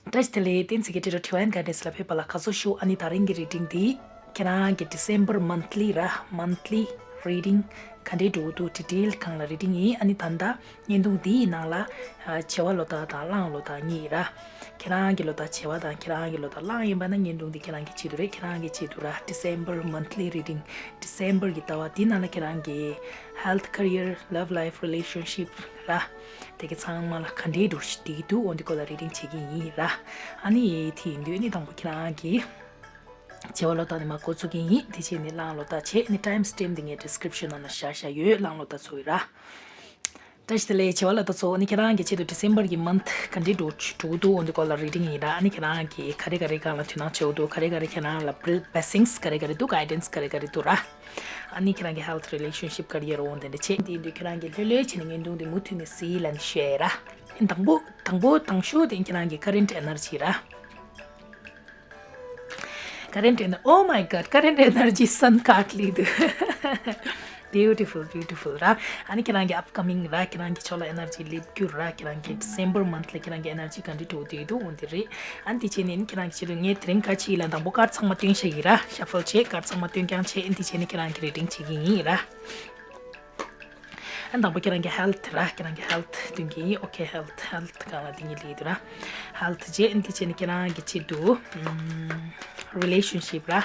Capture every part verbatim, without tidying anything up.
བཀྲ་ཤིས་བདེ་ལེགས། བསྟན་འཛིན་གྱི་ཊི་ཊར་Divine Guidance ལ་ཕེབས་པ་ལ་དགའ་ཚོར་ཞུ། ཨ་ནི་ད་རིང་གི་reading འདི་ཁྱེད་རང་གི་December monthly ར། monthly reading ག་འདྲའི་འགྲོ་འདུག detail སྒང་ལ་reading ཡིན། ཨ་ནི་ད་ལྟ་བརྙན་ཐུང་འདིའི་ནང་ལ་ཨ་བྱེ་བ་ལོ་རྟགས་དང་གླང་ལོ་རྟགས་གཉིས་ར། ཁྱེད་རང་གི་ལོ་རྟགས་བྱེ་བ་དང་ཁྱེད་རང་གི་ལོ་རྟགས་གླང་ཡིན་པ་ན་བརྙན་ཐུང་འདི་ཁྱེད་རང་གི་ཆེད་དུ་རེད། ཁྱེད་རང་གི་ཆེད་དུ་ར། December monthly reading December གི་ཟླ་བ་འདི་ནང་ལ་ཁྱེད་རང་གི་health, career, love life, relationship ར། དེ་གི་ཚང་མ་ལ་ག་འདྲའི་འགྲོ་བཞིན་འདུག་འོ་འདི་སྐོར་ལ་reading བྱེད་ཀྱི་ཡིན་ར། ཨ་ནི་དེ་ཡིན་དུས་ནི་དང་པོ་ཁྱེད་རང་གི་བྱེ་བ་ལོ་རྟགས་ནས་མར་འགོ་ཚུགས་ཀྱི་ཡིན། དེ་རྗེས་ནི་གླང་ལོ་རྟགས་བྱས་ནི་time stamp འདི་ངའི་description ནང་ལ་བཞག་བཞག་ཡོད། གླང་ལོ་རྟགས་ཚོ་ཡིན་ར། བཀྲ་ཤིས་བདེ་ལེགས། བྱེ་བ་ལོ་རྟགས་ཚོ། ཨ་ནི་ཁྱེད་རང་གི་ཆེད་དུ་December གི་month ག་འདྲའི་འགྲོ་འགྲོ་འདུག་འོ་འདི་སྐོར་ལ་reading ཡིན་ར། ཨ་ནི་ཁྱེད་རང་གི་ག་རེ་ག་རེ་སྒང་ལ་དོ་སྣང་བྱེད་འདུག་ག་རེ་ག་རེ་ཁྱེད་རང་ལ་blessings ག་རེ་ག་རེ་འདུག guidance ག་རེ་ག་རེ་འདུག་ར། ཨ་ནི་ཁྱེད་རང་གི་health, relationship, career འོ་དེ་འདྲ་བྱས། དེ་ཡིན་དུས་ཁྱེད་རང་གི་ལྷོད་ལྷོད་བྱས་ནས་བརྙན་ཐུང་དེ་མུ་མཐུད་ནས་གཟིགས་ལབ་ནས་ཞུ་ཡ་ཡིན་ར། ཨ་ནི་དང་པོ་དང་པོ་དང་ཤོས་དེ་ཁྱེད་རང་གི་current energy ར། Current ener- oh my god, current energy sun card སླེབས་འདུག Beautiful, beautiful ར། ཨ་ནི་ཁྱེད་རང་གི་upcoming ར། ཁྱེད་རང་གི་ཕྱོགས་ལ་energy སླེབས་རྒྱུ་ར། ཁྱེད་རང་གི་December month ལ་ཁྱེད་རང་གི་energy ག་འདྲ་འགྲོ་འདུག་འོ་འདི་རེད། ཨ་ནི་དེ་བྱས་ནས་ཁྱེད་རང་གི་ཆེད་དུ་ངས་དེ་རིང་ཁ་ཅིག་ལ་དང་པོ་card ཚང་མ་སྟོན་བཞག་ཡིན་ར། shuffle བྱས་card ཚང་མ་སྟོན་རྐྱང་བྱས། ཨ་ནི་དེ་བྱས་ནས་ཁྱེད་རང་གི་reading བྱེད་ཀྱི་ཡིན་ར། ཨ་ནི་དང་པོ་ཁྱེད་རང་གི་health ར། ཁྱེད་རང་གི་health སྟོན་གྱི་ཡིན། Okay, health, health སྒང་ལ་འདི་གཉིས་སླེབས་འདུག་ར། Health བྱས། ཨ་ནི་དེ་བྱས་ནས་ཁྱེད་རང་གི་ཆེད་དུ་ཨམ་relationship ར།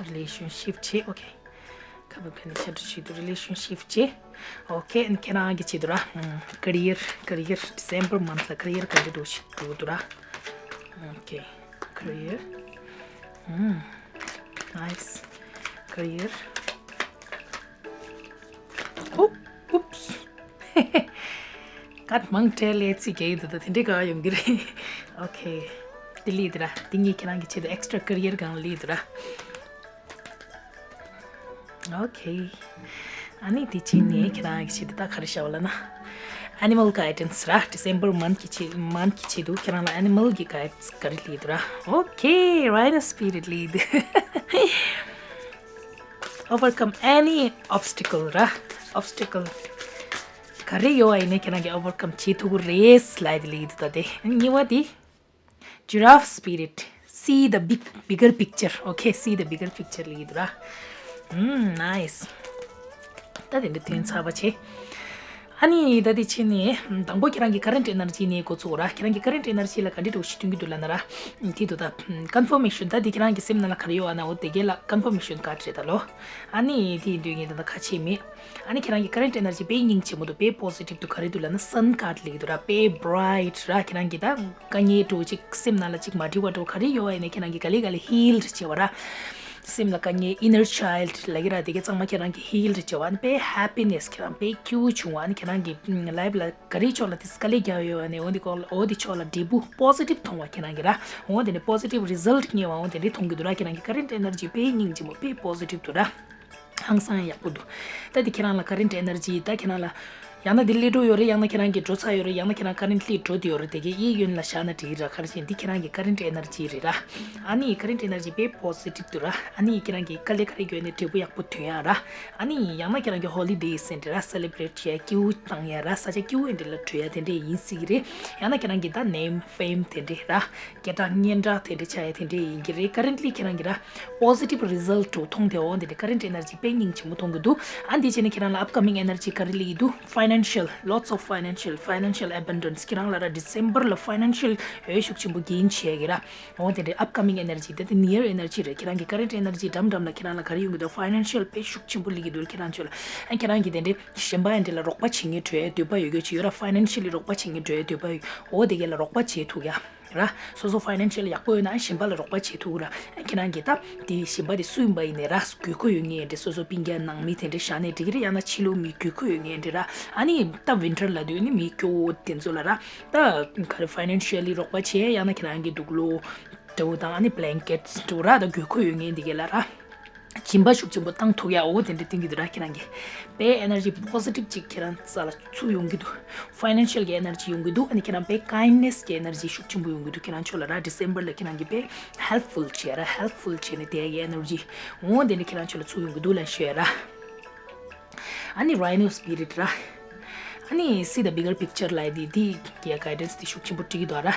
relationship བྱས། Okay, ཁ་བབ་ཁ་ནས་ཆ་འགྲོ་བྱེད་དུ་relationship བྱས། Okay, ཨ་ནི་ཁྱེད་རང་གི་ཆེད་དུ་ར། ཨམ་career, career December month ལ་career ག་འདྲ་འགྲོ་ཞིག་འགྲོ་འདུག་ར། Okay, career. ཨམ་nice, career. Oh, oops. Card མང་དྲགས་ལས་ཚིག་རྒྱག་གི་འདུག་ད་དེ་འདྲའི་ག་ཡོང་གི་རེད། Okay, དེ་སླེབས་འདུག་ར། དེ་ངས་ཁྱེད་རང་གི་ཆེད་དུ་extra career སྒང་ལ་སླེབས་འདུག་ར། Okay, ཨ་ནི་དེ་བྱས་ནས་ཁྱེད་རང་གི་ཆེད་དུ་ད་ག་རེ་བཞག་པ་ལབ་ན། Animal guidance ར། December month གི་ཆེད་month གི་ཆེད་དུ་ཁྱེད་རང་ལ་animal གི་guides ག་རེ་སླེབས་འདུག་ར། Okay, rhino spirit སླེབས་འདུག Overcome any obstacle ར། obstacle ག་རེ་ཡོད་པ་ཡིན་ནའི་ཁྱེད་རང་གིས་overcome བྱེད་ཐུབ་ཀྱི་རེད་ལབ་དེ་སླེབས་འདུག་ད་དེ་གཉིས་པ་དེ། Giraffe spirit, see the big, bigger picture. Okay, see the bigger picture སླེབས་འདུག་ར། ཨམ་nice. ད་དེ་འདྲ་དོན་ཚར་བ་བྱས། ཨ་ནི་ད་དེ་བྱས་ནས་དང་པོ་ཁྱེད་རང་གི་current energy ནས་འགོ་ཚུགས་ར། ཁྱེད་རང་གི་current energy ལ་ག་འདྲ་འགྲོ་ཞིག་སྟོན་གྱི་འདུག་ལབ་ན་ར། དེ་འདུག་ད། confirmation ད་དེ་ཁྱེད་རང་གི་སེམས་ནང་ལ་ག་རེ་ཡོད་ཨ་ན་འོ་དེ་གས་ལ་confirmation card རེད་ད་ལོ། ཨ་ནི་དེ་ཡིན་དུས་ངས་ད་ལྟ་ཁ་ཕྱེ་མེད། ཨ་ནི་ཁྱེད་རང་གི་current energy དཔེ་སྙིང་རྗེ་མོ་འདུག་དཔེ་positive འདུག་ག་རེ་འདུག་ལབ་ན་sun card སླེབས་འདུག་ར། དཔེ་bright ར། ཁྱེད་རང་གི་ད་དཀའ་ངལ་འདྲ་ཅིག་སེམས་ནང་ལ་ཅིག་མ་འགྲིག་པ་འདྲ་ག་རེ་ཡོད་ཨ་ནི་ཁྱེད་རང་གི་ག་ལེ་ག་ལེ་healed བྱེད་པ་ར། སེམས་ལ་དཀའ་ངལ་inner child ལབ་ཀྱི་ར། དེ་གས་ཚང་མ་ཁྱེད་རང་གི་healed བྱེད་པ། ཨ་ནི་དཔེ་happiness ཁྱེད་རང་དཔེ་སྐྱིད་པོ་བྱུང་བ། ཨ་ནི་ཁྱེད་རང་གི་life ལ་ག་རེ་ཕྱོགས་ལ་དེ་དཀའ་ལས་རྒྱག་ཡོད་ཨ་ནི་འོ་དེ་སྐོར་ལ་འོ་དེ་ཕྱོགས་ལ་འབྲས་བུ་positive མཐོང་བ་ཁྱེད་རང་གི་ར། འོ་དེ་ནས་positive result རྙེད་པ་འོ་དེ་འདྲ་མཐོང་གི་འདུག་ར། ཁྱེད་རང་གི་current energy དཔེ་སྙིང་རྗེ་མོ་དཔེ་positive འདུག་ར། ཧང་སང་ཡག་པོ་འདུག་ད་དེ་ཁྱེད་རང་ལ་current energy ད་ཁྱེད་རང་ལ་ཡང་ན་དེ་སླེབས་འགྲོ་ཡོད་རེད། ཡང་ན་ཁྱེད་རང་གི་འགྲོ་ཚར་ཡོད་རེད། ཡང་ན་ཁྱེད་རང་currently འགྲོ་བསྡད་ཡོད་རེད། དེ་གའི་གཡས་གཡོན་ལ་བཞག་ན་འགྲིག་ར། ག་རེ་བྱས་འདི་ཁྱེད་རང་གི་current energy རེད་ར། ཨ་ནི་current energy དཔེ་positive འདུག་ར། ཨ་ནི་ཁྱེད་རང་གི་དཀའ་ལས་ག་རེ་ཡོད་ནའི་འབྲས་བུ་ཡག་པོ་ཐོན་ཡག་ར། ཨ་ནི་ཡང་ན་ཁྱེད་རང་གི་holidays ཟེར་འདྲ་ར། celebrate བྱས་སྐྱིད་པོ་བཏང་ཡག་ར། ས་ཆ་སྐྱིད་པོ་འདྲ་ལ་འགྲོ་ཡག་དེ་འདྲ་ཡིན་སྲིད་ཀྱི་རེད། ཡང་ན་ཁྱེད་རང་གི་ད་name fame དེ་འདྲ་ར། སྐད་གྲགས་སྙན་གྲགས་དེ་འདྲ་ཆགས་ཡ་དེ་འདྲ་ཡིན་གྱི་རེད། Currently ཁྱེད་རང་གི་ར་positive result འདྲ་མཐོང་བསྡད་འོ་དེ་འདྲ་current energy དཔེ་སྙིང་རྗེ་མོ་མཐོང་གི་འདུག་ཨ་འདི་བྱས་ནས་ཁྱེད་རང་ལ་upcoming energy ག་རེ་སླེབས་ཀྱི་འདུག financial, lots of financial, financial abundance ཁྱེད་རང་ལ་ར་December ལ་financial འོས་ཤུགས་ཆེན་པོ་gain བྱེད་ཀྱི་ར། འོ་དེ་འདྲ་upcoming energy དེ་དེ་near energy རེད། ཁྱེད་རང་གི་current energy འགྲམ་འགྲམ་ལ་ཁྱེད་རང་ལ་ག་རེ་ཡོང་གི་འདུག financial དཔེ་ཤུགས་ཆེན་པོ་སླེབས་ཀྱི་འདུག་ཁྱེད་རང་ཚོ་ལ། ཨ་ཁྱེད་རང་གི་དེ་འདྲ་གཞན་པ་ཡང་འདྲ་ལ་རོགས་པ་བྱེད་མཁན་འགྲོ་ཡ་འདོད་པ་ཡོད་མཁན་ཅིག་ཡོད་ར། financially རོགས་པ་བྱེད་མཁན་འགྲོ་ཡ་འདོད་པ་ཡོད། འོ་དེ་གས་ལ་རོགས་པ་བྱེད་ཐུབ་ཡ། ར། སོ་སོ་financial ཡག་པོ་ཡོད་ན་གཞན་པ་ལ་རོགས་པ་བྱེད་ཐུབ་ར། ཁྱེད་རང་གིས་ད་དེ་གཞན་པ་དེ་སུ་ཡིན་པ་ཡིན་ནའི་ར། དགོས་མཁོ་ཡོད་ངེས་འདྲ། སོ་སོ་སྤུན་ཀྱག་ནང་མི་དེ་འདྲ་བཞག་ནས་འགྲིག་གི་རེད། ཡང་ན་ཕྱི་ལོགས་མི་དགོས་མཁོ་ཡོད་ངེས་འདྲ་ར། ཨ་ནི་ད་winter ལ་དུས་ནི་མི་སྐྱོ་བོ་དེ་ཚོ་ལ་ར། ད་ག་རེ་financially རོགས་པ་བྱེད། ཡང་ན་ཁྱེད་རང་གི་དུག་ལོག་འདྲ་བོ་དང་ཨ་ནི་blankets འདྲ་བོ་ར། ད་དགོས་མཁོ་ཡོད་ངེས་འདི་གས་ལ་ར། སྦྱིན་པ་ཤུགས་ཆེན་པོ་བཏང་ཐུབ་ཡ་འོ་དེ་འདྲ་བསྟན་གྱི་འདུག་ར། ཁྱེད་རང་གིས་དཔེ་energy positive ཅིག་ཁྱེད་རང་རྩ་ལ་ཚུར་ཡོང་གི་འདུག financial གི་energy ཡོང་གི་འདུག་ཨ་ནི་ཁྱེད་རང་དཔེ་kindness གི་energy ཤུགས་ཆེན་པོ་ཡོང་གི་འདུག་ཁྱེད་རང་ཚོ་ལ་ར། December ལ་ཁྱེད་རང་གིས་དཔེ་helpful བྱས་ར། helpful བྱས་ནས་དེ་ཡ་གི་energy འོ་དེ་འདྲ་ཁྱེད་རང་ཚོ་ལ་ཚུར་ཡོང་གི་འདུག་ལབ་ཞུ་ཡ་ར། ཨ་ནི་rhino spirit ར། ཨ་ནི་see the bigger picture ལབ་དེ་དེ་གི་guidance དེ་ཤུགས་ཆེན་པོ་སྤྲད་ཀྱི་འདུག་ར།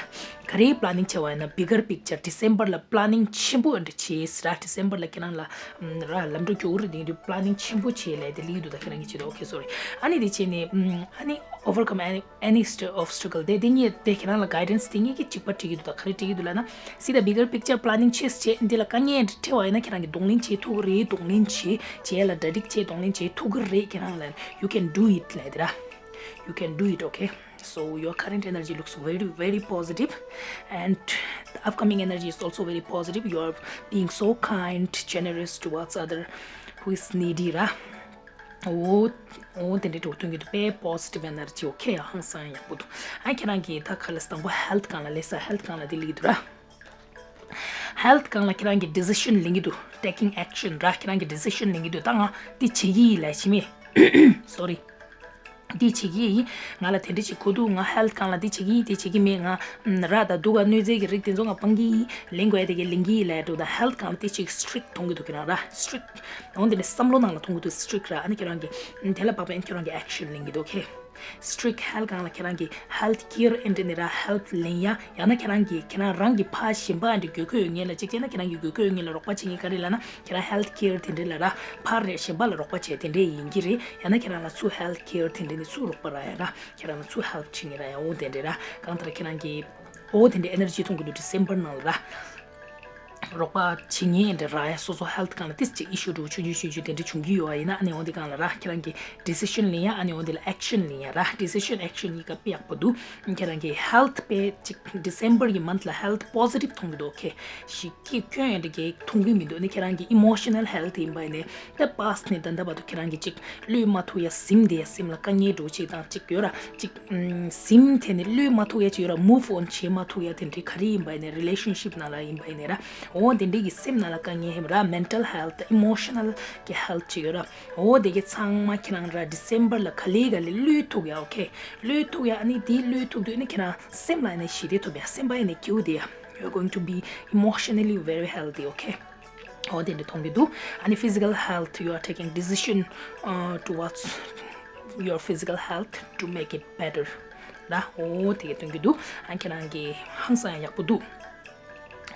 ག་རེ་planning བྱས་པ་ཡིན་ན་bigger picture December ལ་planning ཆེན་པོ་འདྲ་བྱས་ར། December ལ་ཁྱེད་རང་ལ་ཨམ་ར་ལམ་འགྲོ་མགྱོགས་རེད་དེ་འདུག planning ཆེན་པོ་བྱས་ལབ་དེ་ལེགས་འདུག་ད་ཁྱེད་རང་གི་བྱེད་དོ། okay, sorry. ཨ་ནི་དེ་བྱས་ནས་ཨམ་ཨ་ནི་overcome any any st- obstacle དེ་དེ་གཉིས་དེ་ཁྱེད་རང་ལ་guidance དེ་གཉིས་ཀྱི་གཅིག་པ་སྤྲད་ཀྱི་འདུག་ད་ག་རེ་སྤྲད་ཀྱི་འདུག་ལབ་ན། see the bigger picture planning བྱས་བྱས་འདི་ལ་དཀའ་ངལ་འདྲ་འཕྲད་པ་ཡིན་ན་ཁྱེད་རང་གི་གདོང་ལེན་བྱེད་ཐུབ་ཀྱི་རེད། གདོང་ལེན་བྱེད་བྱས་ལ་གྲ་སྒྲིག་བྱས་གདོང་ལེན་བྱེད་ཐུབ་ཀྱི་རེད། ཁྱེད་རང་ལ་you can do it ལབ་དེ་ར། You can do it, okay? So your current energy looks very, very positive, and the upcoming energy is also very positive. You are being so kind, generous towards other who is needy ར། འོ་འོ་དེ་འདྲའི་འགྲོ་སྟོན་གྱི་འདུག་དཔེ་positive energy, okay? ཧང་སང་ཡག་པོ་འདུག་ཨ་ཁྱེད་རང་གིས་ད་ག་ལ་དང་པོ་health སྒང་ལ་ལས་ས་health སྒང་ལ་དེ་ལེགས་འདུག་ར། health སྒང་ལ་ཁྱེད་རང་གིས་decision ལེན་གྱི་འདུག taking action ར། ཁྱེད་རང་གིས་decision ལེན་གྱི་འདུག་ད་ང་འདི་བྱེད་ཀྱི་ཡིན་ལབ་བྱེད་མེད། sorry. འདི་བྱེད་ཀྱི་ཡིན། ང་ལ་དེ་འདྲ་ཅིག་དགོས་འདུག་ང་health སྒང་ལ་འདི་བྱེད་ཀྱི་ཡིན། དེ་བྱེད་ཀྱི་མེད། ང་ཨམ་ར་དང་དུག་ག་གནོད་རྫས་ཀྱི་རིགས་དེ་ཚོ་ང་སྤང་གི་ཡིན། ལེན་དགོས་ཡ་དེ་གའི་ལེན་གྱི་ཡིན་ལབ་འགྲོ་ད་health སྒང་ལ་དེ་ཅིག་strict མཐོང་གི་འདུག་ཁྱེད་རང་ར། strict འོ་འདི་ནི་བསམ་བློ་ནང་ལ་མཐོང་གི་འདུག strict ར། ཨ་ནི་ཁྱེད་རང་གིས་ཨམ་དེ་ལ་དཔག་པའི་ཁྱེད་རང་གིས་action ལེན་གྱི་འདུག okay? strict health སྒང་ལ་ཁྱེད་རང་གིས་health care ཨེ་འདྲ་ནི་ར་help ལེན་ཡ། ཡང་ན་ཁྱེད་རང་གིས་ཁྱེད་རང་རང་གི་ཕ་གཞན་པ་ཨེ་འདྲ་དགོས་མཁོ་ཡོད་མཁན་ལ་གཅིག་བྱས་ན་ཁྱེད་རང་གི་དགོས་མཁོ་ཡོད་མཁན་ལ་རོགས་པ་བྱེད་མཁན་ག་རེ་ལབ་ན་ཁྱེད་རང་health care དེ་འདྲ་ལ་ར་ཕར་རེད། གཞན་པ་ལ་རོགས་པ་བྱས་དེ་འདྲ་ཡིན་གྱི་རེད། ཡང་ན་ཁྱེད་རང་ལ་ཚུར་health care དེ་འདྲ་ནི་ཚུར་རོགས་པ་རག་ཡ་ར། ཁྱེད་རང་ལ་ཚུར་help བྱེད་མཁན་རག་ཡ། འོ་དེ་འདྲ་ར། གང་ལྟར་ཁྱེད་རང་གིས་འོ་དེ་འདྲ་energy མཐོང་གི་འདུག December ནང་ལ་ར། རོགས་པ་བྱེད་མཁན་འདྲ་རག་ཡ། སོ་སོ་health སྒང་ལ་ཏིས་ཅིག་issue འདྲ་བོ་ཆུང་ཆུང་ཆུང་ཆུང་དེ་འདྲ་བྱུང་གི་ཡོད་པ་ཡིན་ན། ཨ་ནི་འོ་དེ་སྒང་ལ་ར་ཁྱེད་རང་གིས་decision ལེན་ཡ། ཨ་ནི་འོ་དེ་ལ་action ལེན་ཡ་ར། decision action གཉིས་ཀ་དཔེ་ཡག་པོ་འདུག་ཁྱེད་རང་གིས་health དཔེ་ཅིག December གི་month ལ་health positive མཐོང་གི་འདུག okay? ཞིག་གི་སྐྱོན་ཡང་འདྲ་གི་མཐོང་གི་མི་འདུག་ཨ་ནི་ཁྱེད་རང་གི་emotional health ཡིན་པ་ཡིན་ནའི་ད་past ནས་ད་ལྟ་བར་དུ་ཁྱེད་རང་གིས་ཅིག་བློས་མ་ཐུབ་ཡ་ཟིན་བསྡད་ཡ། སེམས་ལ་དཀའ་ངལ་འདྲ་བོ་ཅིག་དང་ཅིག་ཡོད་ར། ཅིག་ཨམ་ཟིན་དེ་ནི་བློས་མ་ཐུབ་ཡ་ཅིག་ཡོད་ར། move on བྱེད་མ་ཐུབ་ཡ་དེ་འདྲའི་ག་རེ་ཡིན་པ་ཡིན་ནའི་relationship ནང་ལ་ཡིན་པ་ཡིན་ནའི་ར། འོ་དེ་འདྲའི་གི་སེམས་ནང་ལ་དཀའ་ངལ་ཡོད་ར། mental health emotional གི་health ཅིག་ཡོད་ར། འོ་དེ་གི་ཚང་མ་ཁྱེད་རང་ར་December ལ་ག་ལེ་ག་ལེ་བློས་ཐུབ་ཡ། okay? བློས་ཐུབ་ཡ། ཨ་ནི་དེ་བློས་ཐུབ་དུས་ཨ་ནི་ཁྱེད་རང་སེམས་ལ་ཨ་ནི་ཞི་བདེ་ཐོབ་ཡ། སེམས་པ་ཨ་ནི་སྐྱིད་བསྡད་ཡ། You're going to be emotionally very healthy, okay? འོ་དེ་འདྲ་མཐོང་གི་འདུག་ཨ་ནི་physical health, you are taking decision uh, towards your physical health to make it better ར། འོ་དེ་ག་མཐོང་གི་འདུག་ཨ་ཁྱེད་རང་གི་ཧང་སང་ཡག་པོ་འདུག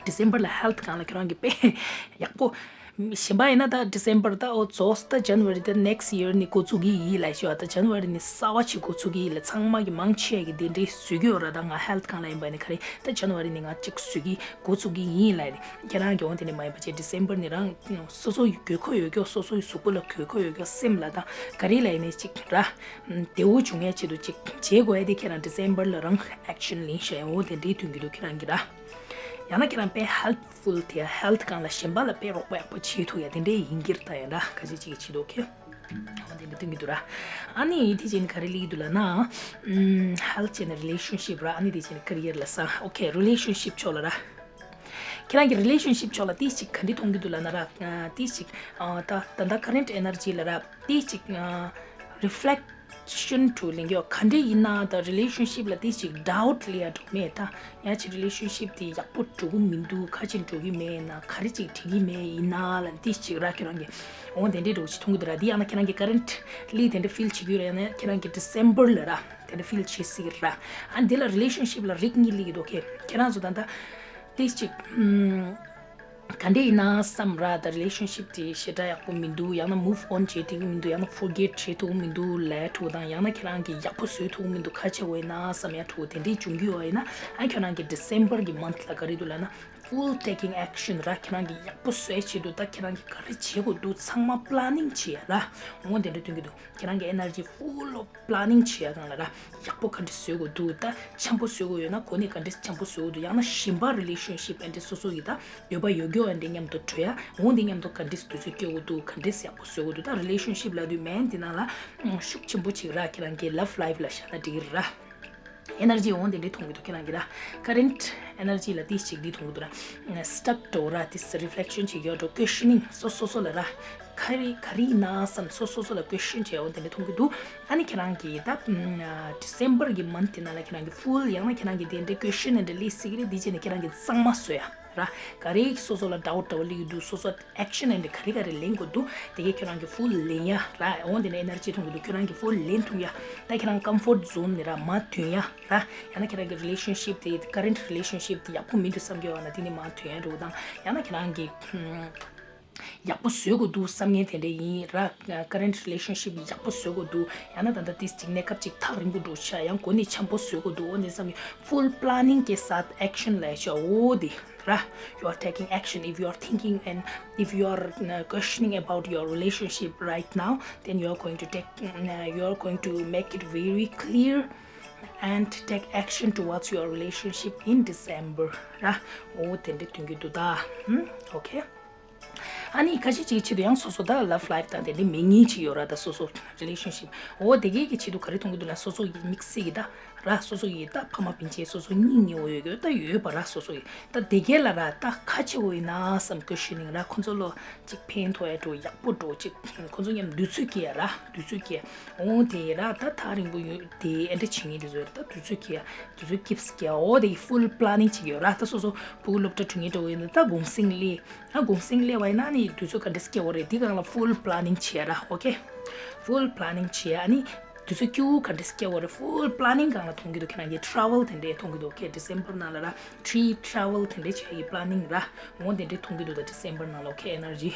December ལ་health སྒང་ལ་ཁྱེད་རང་གི་དཔེ་ཡག་པོ། གཞན་པ་ཡིན་ན་ད་December ད་འོ་རྫོགས་ད་January ད་next year ནི་འགོ་ཚུགས་ཀྱི་ཡིན་ལབ་ཤོག་ད་January ནི་གསར་པ་ཅིག་འགོ་ཚུགས་ཀྱི་ཡིན་ལབ། ཚང་མ་གི་མང་ཆེ་གི་དེ་འདྲའི་བཟོ་གི་ཡོད་ར། ད་ང་health སྒང་ལ་ཡིན་པ་ནི་ག་རེ་ད་January ནི་ང་ཅིག་བཟོ་གི་འགོ་ཚུགས་ཀྱི་ཡིན་ལབ། ཁྱེད་རང་གི་འོ་དེ་ནི་མ་ཡིན་པ་ཅིག་December ནི་རང་སོ་སོ་ཡི་དགོས་མཁོ་ཡོད་ཀྱོག་སོ་སོ་ཡི་གཟུགས་པོ་ལ་དགོས་མཁོ་ཡོད་ཀྱོག་སེམས་ལ་ད་ག་རེ་ལབ་ཡིན་ནི་ཅིག་ར་བདེ་བོ་བྱུང་ཡ་ཆེད་དུ་ཅིག་བྱེད་དགོས་ཡ་དེ་ཁྱེད་རང་December ལ་རང་action ལེན་ཤ་ཡ། འོ་དེ་འདྲའི་དོན་གྱི་འདུག་ཁྱེད་རང་གི་ར། ཡང་ན་ཁྱེད་རང་དཔེ་helpful དེ་ཡ་health སྒང་ལ་གཞན་པ་ལ་དཔེ་རོགས་པ་ཡག་པོ་བྱེད་ཐུབ་ཡ་དེ་འདྲའི་ཡིན་གྱི་རེད། ད་ཡང་ར་ཁ་ཤས་ཅིག་གིས་བྱེད་འདུག okay? འོ་དེ་འདྲ་སྟོན་གྱི་འདུག་ར། ཨ་ནི་དེ་བྱས་ནས་ག་རེ་ལབ་ཀྱི་འདུག་ལབ་ན། ཨམ་health བྱས་ནས་relationship ར། ཨ་ནི་དེ་བྱས་ནས་career ལ་ས། okay, relationship ཕྱོགས་ལ་ར། ཁྱེད་རང་གི་relationship ཕྱོགས་ལ་ཏིས་ཅིག་ག་འདྲ་མཐོང་གི་འདུག་ལབ་ན་ར། ཨ་ཏིས་ཅིག་ཨ་ད་ད་ལྟ་current energy ལ་ར་ཏིས་ཅིག་ཨ་reflection འདྲ་བོ་ལེན་གྱི་ཡོད། ག་འདྲ་ཡིན་ན་ད་relationship ལ་ཏིས་ཅིག་doubt ལེན་ཡ་འདྲ་བོ་མེད། ད་ཡ་ཅིག་relationship དེ་ཡག་པོ་འགྲོ་གི་མི་འདུག་ཁ་ཅིག་འགྲོ་གི་མེད་ན་ག་རེ་ཅིག་འགྲིག་གི་མེད་ཡིན་ན་ལབ་ཏིས་ཅིག་ར། ཁྱེད་རང་གི་འོ་དེ་འདྲ་འདྲ་བོ་ཅིག་མཐོང་གི་འདུག་ར། དེ་ཡང་ན་ཁྱེད་རང་གི་currently དེ་འདྲ་feel བྱེད་ཀྱི་ཡོད་ར། ཡང་ན་ཁྱེད་རང་གི་December ལ་ར་དེ་འདྲ་feel བྱེད་སྲིད་ཀྱི་ར། ཨ་འདི་ལ་relationship ལ་རིགས་གཉིས་ལབ་ཀྱི་འདུག okay? ཁྱེད་རང་ཚོ་ད་ལྟ་ཏིས་ཅིག་ཨམ་ག་འདྲ་ཡིན་ན་བསམ་ར། ད་relationship དེ་ཞེ་དྲག་ཡག་པོ་མི་འདུག་ཡང་ན་move on བྱེད་ཐུབ་ཀྱི་མི་འདུག་ཡང་ན་forget བྱེད་ཐུབ་ཀྱི་མི་འདུག་ལབ་འདྲ་བོ་དང་། ཡང་ན་ཁྱེད་རང་གིས་ཡག་པོ་བཟོ་ཐུབ་ཀྱི་མི་འདུག་ཁ་ཆེ་བ་ཡིན་ན་བསམ་ཡ་འདྲ་བོ་དེ་འདྲ་བྱུང་གི་ཡོད་པ་ཡིན་ན། ཨ་ཁྱོད་རང་གི་December གི་month ལ་ག་རེ་འདུག་ལབ་ན་full taking action ར། ཁྱེད་རང་གིས་ཡག་པོ་བཟོ་ཡ་ཆེད་དུ་ད་ཁྱེད་རང་གིས་ག་རེ་བྱེད་དགོས་འདུག་ཚང་མ་planning བྱེད་ཡ་ར། འོ་དེ་འདྲ་སྟོན་གྱི་འདུག་ཁྱེད་རང་གི་energy full of planning བྱེད་ཡ་སྒང་ལ་ར། ཡག་པོ་ག་འདྲ་བཟོ་དགོས་འདུག་ད་འཆམ་པོ་བཟོ་དགོས་ཡོད་ན་གོ་གནས་ག་འདྲ་འཆམ་པོ་བཟོ་དགོས་འདུག་ཡང་ན་གཞན་པ་relationship ཨ་འདྲ་སོ་སོ་ཡི་ད་འདོད་པ་ཡོད་རྒྱུ་ཨ་འདྲ་མཉམ་དུ་གྲོལ་ཡ། འོ་འདི་མཉམ་དུ་ག་འདྲ་དུས་ཚོད་སྐྱེལ་དགོས་འདུག་ག་འདྲ་ཡག་པོ་བཟོ་དགོས་འདུག་ད་relationship ལབ་དུས་མན་འདི་ནང་ལ་ཤུགས་ཆེན་པོ་ཅིག་ར། ཁྱེད་རང་གི་love life ལ་བཞག་ན་འགྲིག་གི་ར། energy འོ་འདི་འདྲ་མཐོང་གི་འདུག་ཁྱེད་རང་གི་ར། current energy ལ་ཏིས་ཅིག་འདི་མཐོང་གི་འདུག་ར། stuck འདྲ་བོ་ར། ཏིས་reflection ཅིག་ཡོད་འགྲོ། questioning སོ་སོ་སོ་ལ་ར། ག་རེ་ག་རེ་ཡིན་ན་བསམ་སོ་སོ་སོ་ལ་ཀོ་ཤན་བྱས་འོ་དེ་འདྲ་མཐོང་གི་འདུག་ཨ་ནི་ཁྱེད་རང་གིས་ད་ཨ་December གི་month དེ་ནང་ལ་ཁྱེད་རང་གིས་full ཡང་ན་ཁྱེད་རང་གིས་དེ་འདྲའི་ཀོ་ཤན་དེ་འདྲ་ལས་སྲིད་ཀྱི་རེད། འདི་བྱས་ནས་ཁྱེད་རང་གིས་གཙང་མ་བཟོ་ཡ་ར། ག་རེ་སོ་སོ་ལ་doubt འདྲ་བོ་སླེབས་ཀྱི་འདུག་སོ་སོ་action དེ་འདྲ་ག་རེ་ག་རེ་ལེན་དགོས་འདུག་དེ་གས་ཁྱེད་རང་གིས་full ལེན་ཡ་ར། འོ་དེ་ནས་energy མཐོང་གི་འདུག་ཁྱེད་རང་གིས་full ལེན་ཐུབ་ཡ། ད་ཁྱེད་རང་comfort zone ནས་ར་མར་ཐོན་ཡ་ར། ཡང་ན་ཁྱེད་རང་གི་relationship དེ་current relationship དེ་ཡག་པོ་མི་འདུག་བསམ་གྱི་ཡོད་ན་དེ་ནས་མར་ཐོན་ཡ་འདྲ་བོ་དང་། ཡང་ན་ཁྱེད་རང་གིས་ཧུམ། ཡག་པོ་བཟོ་དགོས་འདུག་བསམ་མཁན་དེ་འདྲ་ཡིན་ར། current relationship ཡག་པོ་བཟོ་དགོས་འདུག་ཡང་ན་ད་ལྟ་དེ་གཅིག་གནས་སྐབས་གཅིག་ཐག་རིང་པོ་འགྲོ་ཤག་ཡང་གོ་གནས་འཆམ་པོ་བཟོ་དགོས་འདུག་འོ་འདི་བསམ་གྱི། Full planning के साथ action ལབ་ཤག་འོ་དེ་ར། You are taking action if you are thinking and if you are uh, questioning about your relationship right now, then you are going to take uh, you are going to make it very clear and take action towards your relationship in December ར། འོ་དེ་འདྲ་སྟོན་གྱི་འདུག་ད། ཧུམ། Okay. ཨ་ནི་ཁ་ཤས་ཅིག་ཆེད་དུ་ཡང་སོ་སོ་ད་love life དང་དེ་འདྲའི་མེད་མཁན་ཅིག་ཡོད་ར། ད་སོ་སོ་relationship འོ་དེ་གས་ཀྱི་ཆེད་དུ་ག་རེ་མཐོང་གི་འདུག་ན་སོ་སོ་ཡི་དམིགས་བསལ་གྱི་ད་ར། སོ་སོ་ཡི་ད་ཕ་མ་སྤུན་མཆེད་སོ་སོ་གཉེན་ཉེ་བོ་ཡོད་ཡོད་ད་ཡོད་པ་ར། སོ་སོ་ཡི་ད་དེ་གས་ལ་ར་ད་ཁ་ཆེ་བོ་ཡིན་ན་བསམ་ཀོ་ཤན་ནིང་ར། ཁོ་ཚོ་ལོ་ཅིག་ཕན་ཐོགས་ཡ་འགྲོ་ཡག་པོ་འགྲོ་ཅིག་ཁོ་ཚོ་མཉམ་དུས་ཚོད་སྐྱེལ་ཡ་ར། དུས་ཚོད་སྐྱེལ་འོ་དེ་ར། ད་ཐག་རིང་པོ་ཡོད་དེ་ཨེ་འདྲ་བྱེད་ངེས་དེ་ཚོ་ཡོད་ར། ད་དུས་ཚོད་སྐྱེལ་དུས་ཚོད་སྐྱིབས་སྐྱེལ་འོ་དེ་full planning བྱེད་ཀྱི་ཡོད་ར། ད་སོ་སོ་ཕྲུ་གུ་སློབ་གྲྭ་འགྲོ་ངེས་འདྲ་བོ་ཡིན་ན་ད་གུང་སེང་སླེབས། ཨ་གུང་སེང་སླེབས་པ་ཡིན་ན་ནི་དུས་ཚོད་ག་འདྲས་སྐྱེལ་བ་རེད། འདི་སྒང་ལ་full planning བྱེད་ཡ་ར། Okay. Full planning བྱེད་ཡ། ཨ་ནི་དུས་ཚོད་སྐྱིད་པོ་ག་འདྲས་སྐྱེལ་བ་རེད། Full planning སྒང་ལ་མཐོང་གི་འདུག་ཁྱེད་རང་གིས་travel དེ་འདྲས་མཐོང་གི་འདུག Okay. December ནང་ལ་ར་trip travel དེ་འདྲས་བྱེད་ཡ་གི་planning ར། འོ་དེ་འདྲས་མཐོང་གི་འདུག་ད་December ནང་ལ། Okay. Energy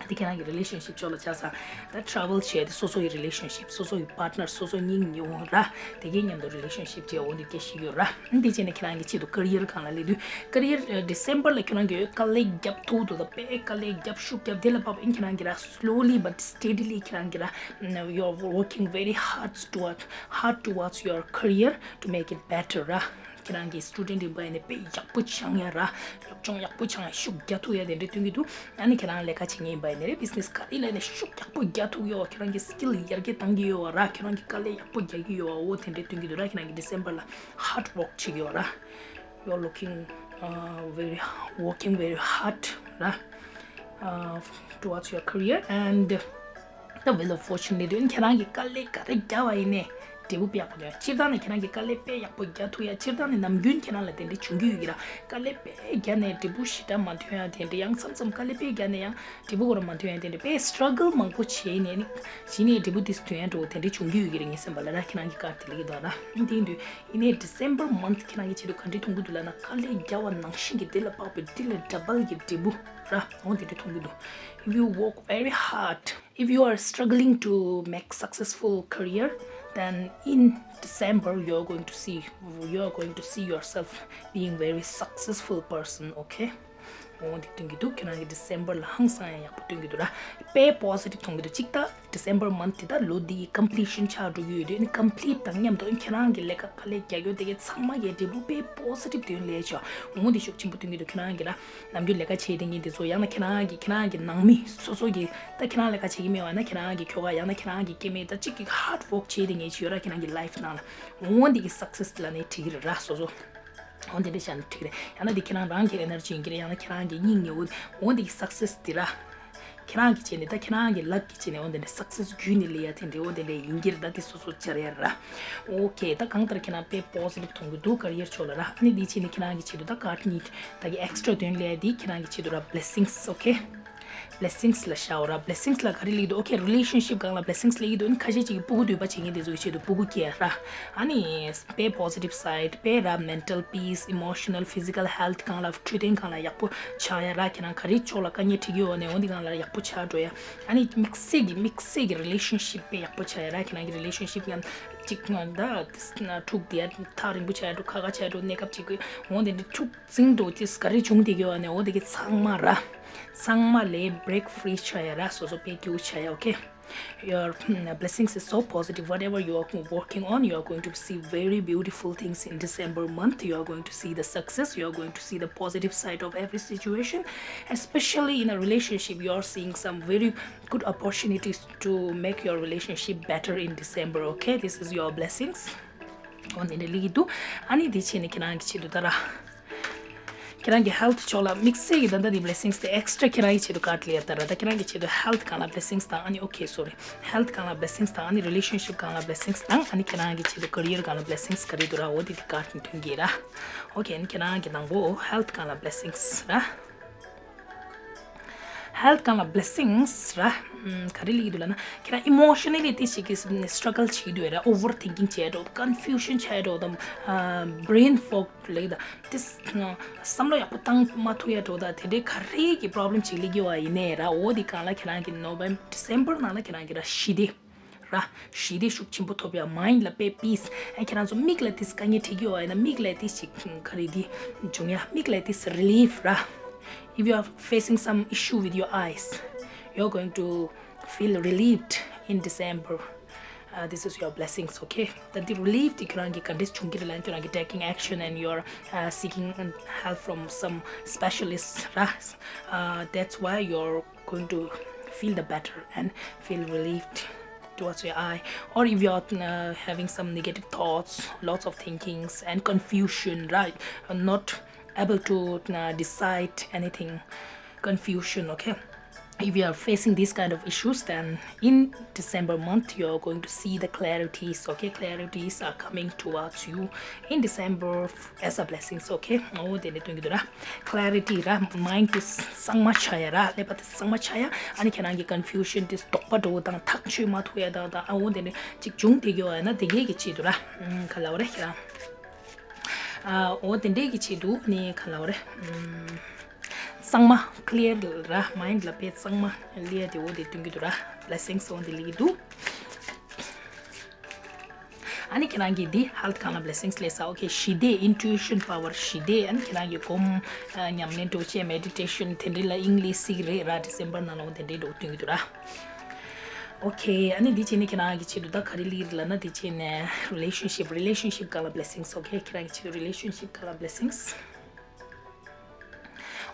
འདི་ཁྱེད་རང་གི་relationship ཕྱོགས་ལ་ཆ་ཚང་ད་travel བྱས་ཏེ་སོ་སོ་ཡི་relationship སོ་སོ་ཡི་partner སོ་སོ་གཉེན་ཉེ་བོ་ར། དེ་གའི་མཉམ་དུ་relationship བྱས་འོ་འདི་སྐད་ཤེས་ཡོད་ར། འདི་བྱས་ནས་ཁྱེད་རང་གི་ཆེད་དུ་career སྒང་ལ་སླེབས་དུས་career December ལ་ཁྱེད་རང་གི་དཀའ་ལས་རྒྱབ་ཐུབ་འདུག་ད་དཔེ་དཀའ་ལས་རྒྱབ་ཤུགས་རྒྱབ་དེ་ལ་བབ་ཨིན་ཁྱེད་རང་གི་ར། Slowly but steadily ཁྱེད་རང་གི་ར། You're working very hard toward hard towards your career to make it better ར། ཁྱེད་རང་གི་student ཡིན་པ་ཡིན་ན་དཔེ་ཡག་པོ་སྦྱང་ཡ་ར། སློབ་སྦྱོང་ཡག་པོ་སྦྱང་ཡ་ཤུགས་རྒྱག་ཐུབ་ཡ་དེ་འདྲ་སྟོན་གྱི་འདུག་ཨ་ནི་ཁྱེད་རང་ལས་ཀ་བྱེད་མཁན་ཡིན་པ་ཡིན་ན་རེད། business ག་རེ་ལ་ཡིན་ན་ཤུགས་ཡག་པོ་རྒྱག་ཐུབ་ཡོད། ཁྱེད་རང་གི་skill ཡར་རྒྱས་གཏང་གི་ཡོད་ར། ཁྱེད་རང་གི་དཀའ་ལས་ཡག་པོ་རྒྱག་གི་ཡོད། འོ་དེ་འདྲ་སྟོན་གྱི་འདུག་ར། ཁྱེད་རང་གི་December ལ་hard work བྱེད་ཀྱི་ཡོད་ར། You're looking uh, very working very hard ར། Uh, towards your career and the wheel of fortune ལས་དོན་ཁྱེད་རང་གི་དཀའ་ལས་ག་རེ་བརྒྱབ་པ་ཡིན་ནའི་འབྲས་བུ་དཔེ་ཡག་པོ་འདུག་སྤྱིར་བཏང་ནས་ཁྱེད་རང་གི་དཀའ་ལས་དཔེ་ཡག་པོ་རྒྱག་ཐུབ་ཡ། སྤྱིར་བཏང་ནས་ནམ་རྒྱུན་ཁྱེད་རང་ལ་དེ་འདྲ་བྱུང་གི་ཡོད་ཀྱི་ར། དཀའ་ལས་དཔེ་རྒྱག་ནས་འབྲས་བུ་ཞེ་དྲག་མ་ཐོན་ཡ་དེ་འདྲ། ཡང་མཚམས་མཚམས་དཀའ་ལས་དཔེ་རྒྱག་ནས་ཡང་འབྲས་བུ་ཁོ་རང་མ་ཐོན་ཡ་དེ་འདྲ། དཔེ་struggle མང་པོ་བྱས་ནས་ནི་གཞི་ནས་འབྲས་བུ་དེ་ཐོན་ཡ་འགྲོ་བ་དེ་འདྲ་བྱུང་གི་ཡོད་ཀྱི་རེད། ངའི་སེམས་པ་ལ་ར། ཁྱེད་རང་གི་ཀར་དེ་ལ་ཡོད་དོ་ར། དེ་ཡིན་དུས་ཡིན་ནའི་December month ཁྱེད་རང་གི་ཆེད་དུ་ག་འདྲ་མཐོང་གི་འདུག་ལབ་ན་དཀའ་ལས་རྒྱག་པ་ནང་བཞིན་གྱི་དེ་ལ་དཔག་པའི་དེ་ལས་double གྱི་འབྲས་བུ་ར། འོ་དེ་འདྲ་མཐོང་གི་འདུག If you work very hard, if you are struggling to make successful career, then in December you are going to see you are going to see yourself being very successful person, okay? འོ་འདི་སྟོན་གྱི་འདུག་ཁྱེད་རང་གི་December ལ་ཧང་སང་ཡང་ཡག་པོ་སྟོན་གྱི་འདུག་ར། དཔེ་positive མཐོང་གི་འདུག་གཅིག་ད་December month དེ་ད་ལོ་འདིའི་completion ཆགས་འགྲོ་གི་ཡོད་དུས། ཨ་ནི་complete དང་མཉམ་དུ་ཁྱེད་རང་གི་ལས་ཀ་དཀའ་ལས་རྒྱག་ཡོད་དེ་གའི་ཚང་མ་གི་འབྲས་བུ་དཔེ་positive དོན་ལས་ཆོག་འོ་འདི་ཤུགས་ཆེན་པོ་སྟོན་གྱི་འདུག་ཁྱེད་རང་གི་ར་ནམ་རྒྱུན་ལས་ཀ་བྱེད་བསྡད་མཁན་དེ་ཚོ། ཡང་ན་ཁྱེད་རང་གི་ཁྱེད་རང་གི་ནང་མི་སོ་སོ་གི་ད་ཁྱེད་རང་ལས་ཀ་བྱེད་ཀྱི་མེད་པ་ན་ཁྱེད་རང་གི་ཁྱོ་ག་ཡང་ན་ཁྱེད་རང་གི་སྐྱེ་དམན་ད་གཅིག་གི་hard work བྱེད་བསྡད་མཁན་ཅིག་ཡོད་ར། ཁྱེད་རང་གི་life ནང་ལ་འོ་འདི་གི་success ལབ་ནའི་འགྲིག་གི་རེད་ར། སོ་སོ། འོ་དེ་འདྲ་བྱས་ན་འགྲིག་རེད། ཡང་ན་དེ་ཁྱེད་རང་རང་གི་energy ཡིན་གྱི་རེད། ཡང་ན་ཁྱེད་རང་གི་སྙིང་ནས་འོ་འོ་དེ་གི་success དེ་ར། ཁྱེད་རང་གི་བྱས་ནས་ད་ཁྱེད་རང་གི་luck གི་བྱས་ནས་འོ་དེ་འདྲ་success བརྒྱུད་ནས་སླེབས་ཡ་དེ་འདྲ་འོ་དེ་འདྲ་ཡིན་གྱི་རེད། ད་དེ་སོ་སོ་འཆར་ཡ་ར། Okay. ད་གང་ལྟར་ཁྱེད་རང་དཔེ་positive མཐོང་གི་འདུག career ཕྱོགས་ལ་ར། ཨ་ནི་དེ་བྱས་ནས་ཁྱེད་རང་གི་ཆེད་དུ་ད་card གཉིས་ད་གི་extra དོན་ལས་དེ་ཁྱེད་རང་གི་ཆེད་དུ་ར་blessings, okay? Blessings ལ་ཤར་བ་ར། Blessings ལ་ག་རེ་སླེབས་འདུག Okay, relationship སྒང་ལ་blessings སླེབས་ཀྱི་འདུག་ཨ་ནི་ཁ་ཤས་ཅིག་གིས་སྤུ་གུ་འདོད་པ་བྱེད་མཁན་དེ་ཚོ་གི་ཆེད་དུ་སྤུ་གུ་སྐྱེ་ར། ཨ་ནི་དཔེ་positive side དཔེ་ར་mental peace, emotional, physical health སྒང་ལ་འཕྲོད་བསྟེན་སྒང་ལ་ཡག་པོ་ཆགས་ཡ་ར། ཁྱེད་རང་ག་རེ་ཕྱོགས་ལ་དཀའ་ངལ་འཕྲད་ཀྱི་ཡོད་ནའི་འོ་འདི་སྒང་ལ་ཡག་པོ་ཆགས་འགྲོ་ཡ། ཨ་ནི་དམིགས་བསལ་གྱི་དམིགས་བསལ་གྱི་relationship དཔེ་ཡག་པོ་ཆགས་ཡ་ར། ཁྱེད་རང་གི་relationship མཉམ་གཅིག་ད་འཁྲུག་དེ་ཐག་རིང་པོ་ཆགས་འགྲོ། ཁ་ཁ་ཆགས་འགྲོ། གནས་སྐབས་གཅིག་གི་འོ་དེ་འདྲ་འཁྲུག་འཛིང་འགྲོ་དེ་ག་རེ་བྱུང་བསྡད་ཀྱི་ཡོད་ནའི་འོ་དེ་གི་ཚང་མ་ར། ཚང་མ་ལས་break free ཆགས་ཡ་ར། སོ་སོ་དཔེ་སྐྱིད་པོ་ཆགས་ཡ། Okay? Your mm, blessings is so positive. Whatever you are working on, you are going to see very beautiful things in December month. You are going to see the success. You are going to see the positive side of every situation. Especially in a relationship, you are seeing some very good opportunities to make your relationship better in December. Okay, this is your blessings. འོ་དེ་འདྲ་སླེབས་ཀྱི་འདུག་ཨ་ནི་དེ་བྱས་ནས་ཁྱེད་རང་གི་ཆེད་དུ་ད་ར། ཁྱེད་རང་གི་health་ཕྱོགས་ལ་དམིགས་བསལ་གྱི་ད་ལྟ་དེ་blessings་དེ་extra་ཁྱེད་རང་གི་ཆེད་དུ་card་ལ་ཡ་ད་ར། ད་ཁྱེད་རང་གི་ཆེད་དུ་health་སྒང་ལ་blessings་དང་། ཨ་ནི་okay, sorry, health་སྒང་ལ་blessings་དང་། ཨ་ནི་relationship་སྒང་ལ་blessings་དང་། ཨ་ནི་ཁྱེད་རང་གི་ཆེད་དུ་career་སྒང་ལ་blessings་ག་རེ་འདུག་ར། འོ་དེ་དེ་card་ནས་ཐོན་གྱི་ར། Okay, ཨ་ནི་ཁྱེད་རང་གི་དང་པོ་health་སྒང་ལ་blessings་ར། Health་སྒང་ལ་blessings་ར། ཨམ། ག་རེ་ལེགས་འདུག་ལབ་ན། ཁྱེད་རང་emotionally་དེ་ཞིག་གི་struggle་བྱེད་ཀྱི་འདུག་ར། overthinking་བྱས་འགྲོ། confusion་བྱས་འགྲོ་དང་། ཨ། brain fog་ལེགས་དང་དེ། བསམ་བློ་ཡག་པོ་བཏང་མ་ཐུབ་ཡ་འགྲོ་དང་། དེ་འདྲའི་ག་རེ་གི་problem་ཞིག་སླེབས་ཀྱི་ཡོད་པ་ཡིན་ནའི་ར། འོ་དེ་སྒང་ལ་ཁྱེད་རང་གི་November December་ནང་ལ་ཁྱེད་རང་གི་ར་ཞི་བདེ་ར། ཞི་བདེ་ཤུགས་ཆེན་པོ་ཐོབ་ཡ། mind་ལ་དཔེ་peace། ཨ། ཁྱེད་རང་ཚོ་མིག་ལ་དེ་དཀའ་ངལ་འཕྲད་ཀྱི་ཡོད་པ་ཡིན་ན་མིག་ལ་དེ་ཞིག་ག་རེ་དེ་འབྱུང་ཡ། མིག་ལ་དེ་relief་ར། If you are facing some issue with your eyes, you're going to feel relieved in December. Uh, this is your blessings, okay? ད་དེ་relief་དེ་ཁྱེད་རང་གི་ག་འདྲས་བྱུང་གི་རེད་ལབ་ན། ཁྱེད་རང་གི་taking action and you're, uh, seeking help from some specialists, right? Uh, that's why you're going to feel the better and feel relieved towards your eye. Or if you're, uh, having some negative thoughts, lots of thinkings and confusion, right? Uh, not able to, uh, decide anything, confusion, okay? If you are facing these kind of issues, then in December month, you are going to see the clarities, okay? Clarities are coming towards you in December as a blessings, okay? འོ་དེ་འདྲ་སྟོན་གྱི་འདུག་ར། clarity་ར། mind་དེ་གཙང་མ་ཆགས་ཡ་ར། ཀླད་པ་དེ་གཙང་མ་ཆགས་ཡ། ཨ་ནི་ཁྱེད་རང་གི་confusion་དེ་དོགས་པ་འདྲ་བོ་དང་ཐག་ཆོད་མ་ཐུབ་ཡ་དང་དང་། ཨ། འོ་དེ་འདྲ་ཅིག་བྱུང་བསྡད་ཀྱི་ཡོད་ན་དེ་གའི་གི་ཆེད་དུ་ར། ཨམ། ག་ལབ་དགོས་རེད་ཁྱེད་རང་། ཨ། འོ་དེ་འདྲའི་གི་ཆེད་དུ་ནི་ག་ལབ་དགོས་རེད། ཨམ། གཙང་མ་clear་ར། mind་ལ་དཔེ་གཙང་མ་ལ་ཡ་དེ་འོ་དེ་སྟོན་གྱི་འདུག་ར། blessings་འོ་དེ་ལེགས་ཀྱི་འདུག་ཨ་ནི་ཁྱེད་རང་གི་འདི་health་སྒང་ལ་blessings་ལེགས་ས། okay, ཞི་བདེ། intuition power། ཞི་བདེ། ཨ་ནི་ཁྱེད་རང་གི་སྒོམ། ཨ། ཉམས་ལེན་འདྲ་བོ་བྱས། meditation་དེ་འདྲ་ལ་དབྱིངས་ལེན་སྲིད་ཀྱི་རེད་ར། December་ནང་ལ་འོ་དེ་འདྲའི་འདྲ་བོ་སྟོན་གྱི་འདུག་ར། okay, ཨ་ནི་འདི་བྱས་ནས་ཁྱེད་རང་གི་ཆེད་དུ་ད་ག་རེ་ལེགས་ལབ་ན། འདི་བྱས་ནས་relationship། relationship་སྒང་ལ་blessings། okay, ཁྱེད་རང་གི་ཆེད་དུ་relationship་སྒང་ལ་blessings།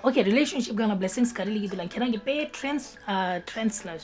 okay, relationship་སྒང་ལ་blessings་ག་རེ་ལེགས་ཀྱི་འདུག་ལབ་ན། ཁྱེད་རང་གི་དཔེ་tense། ཨ། tense་ལ།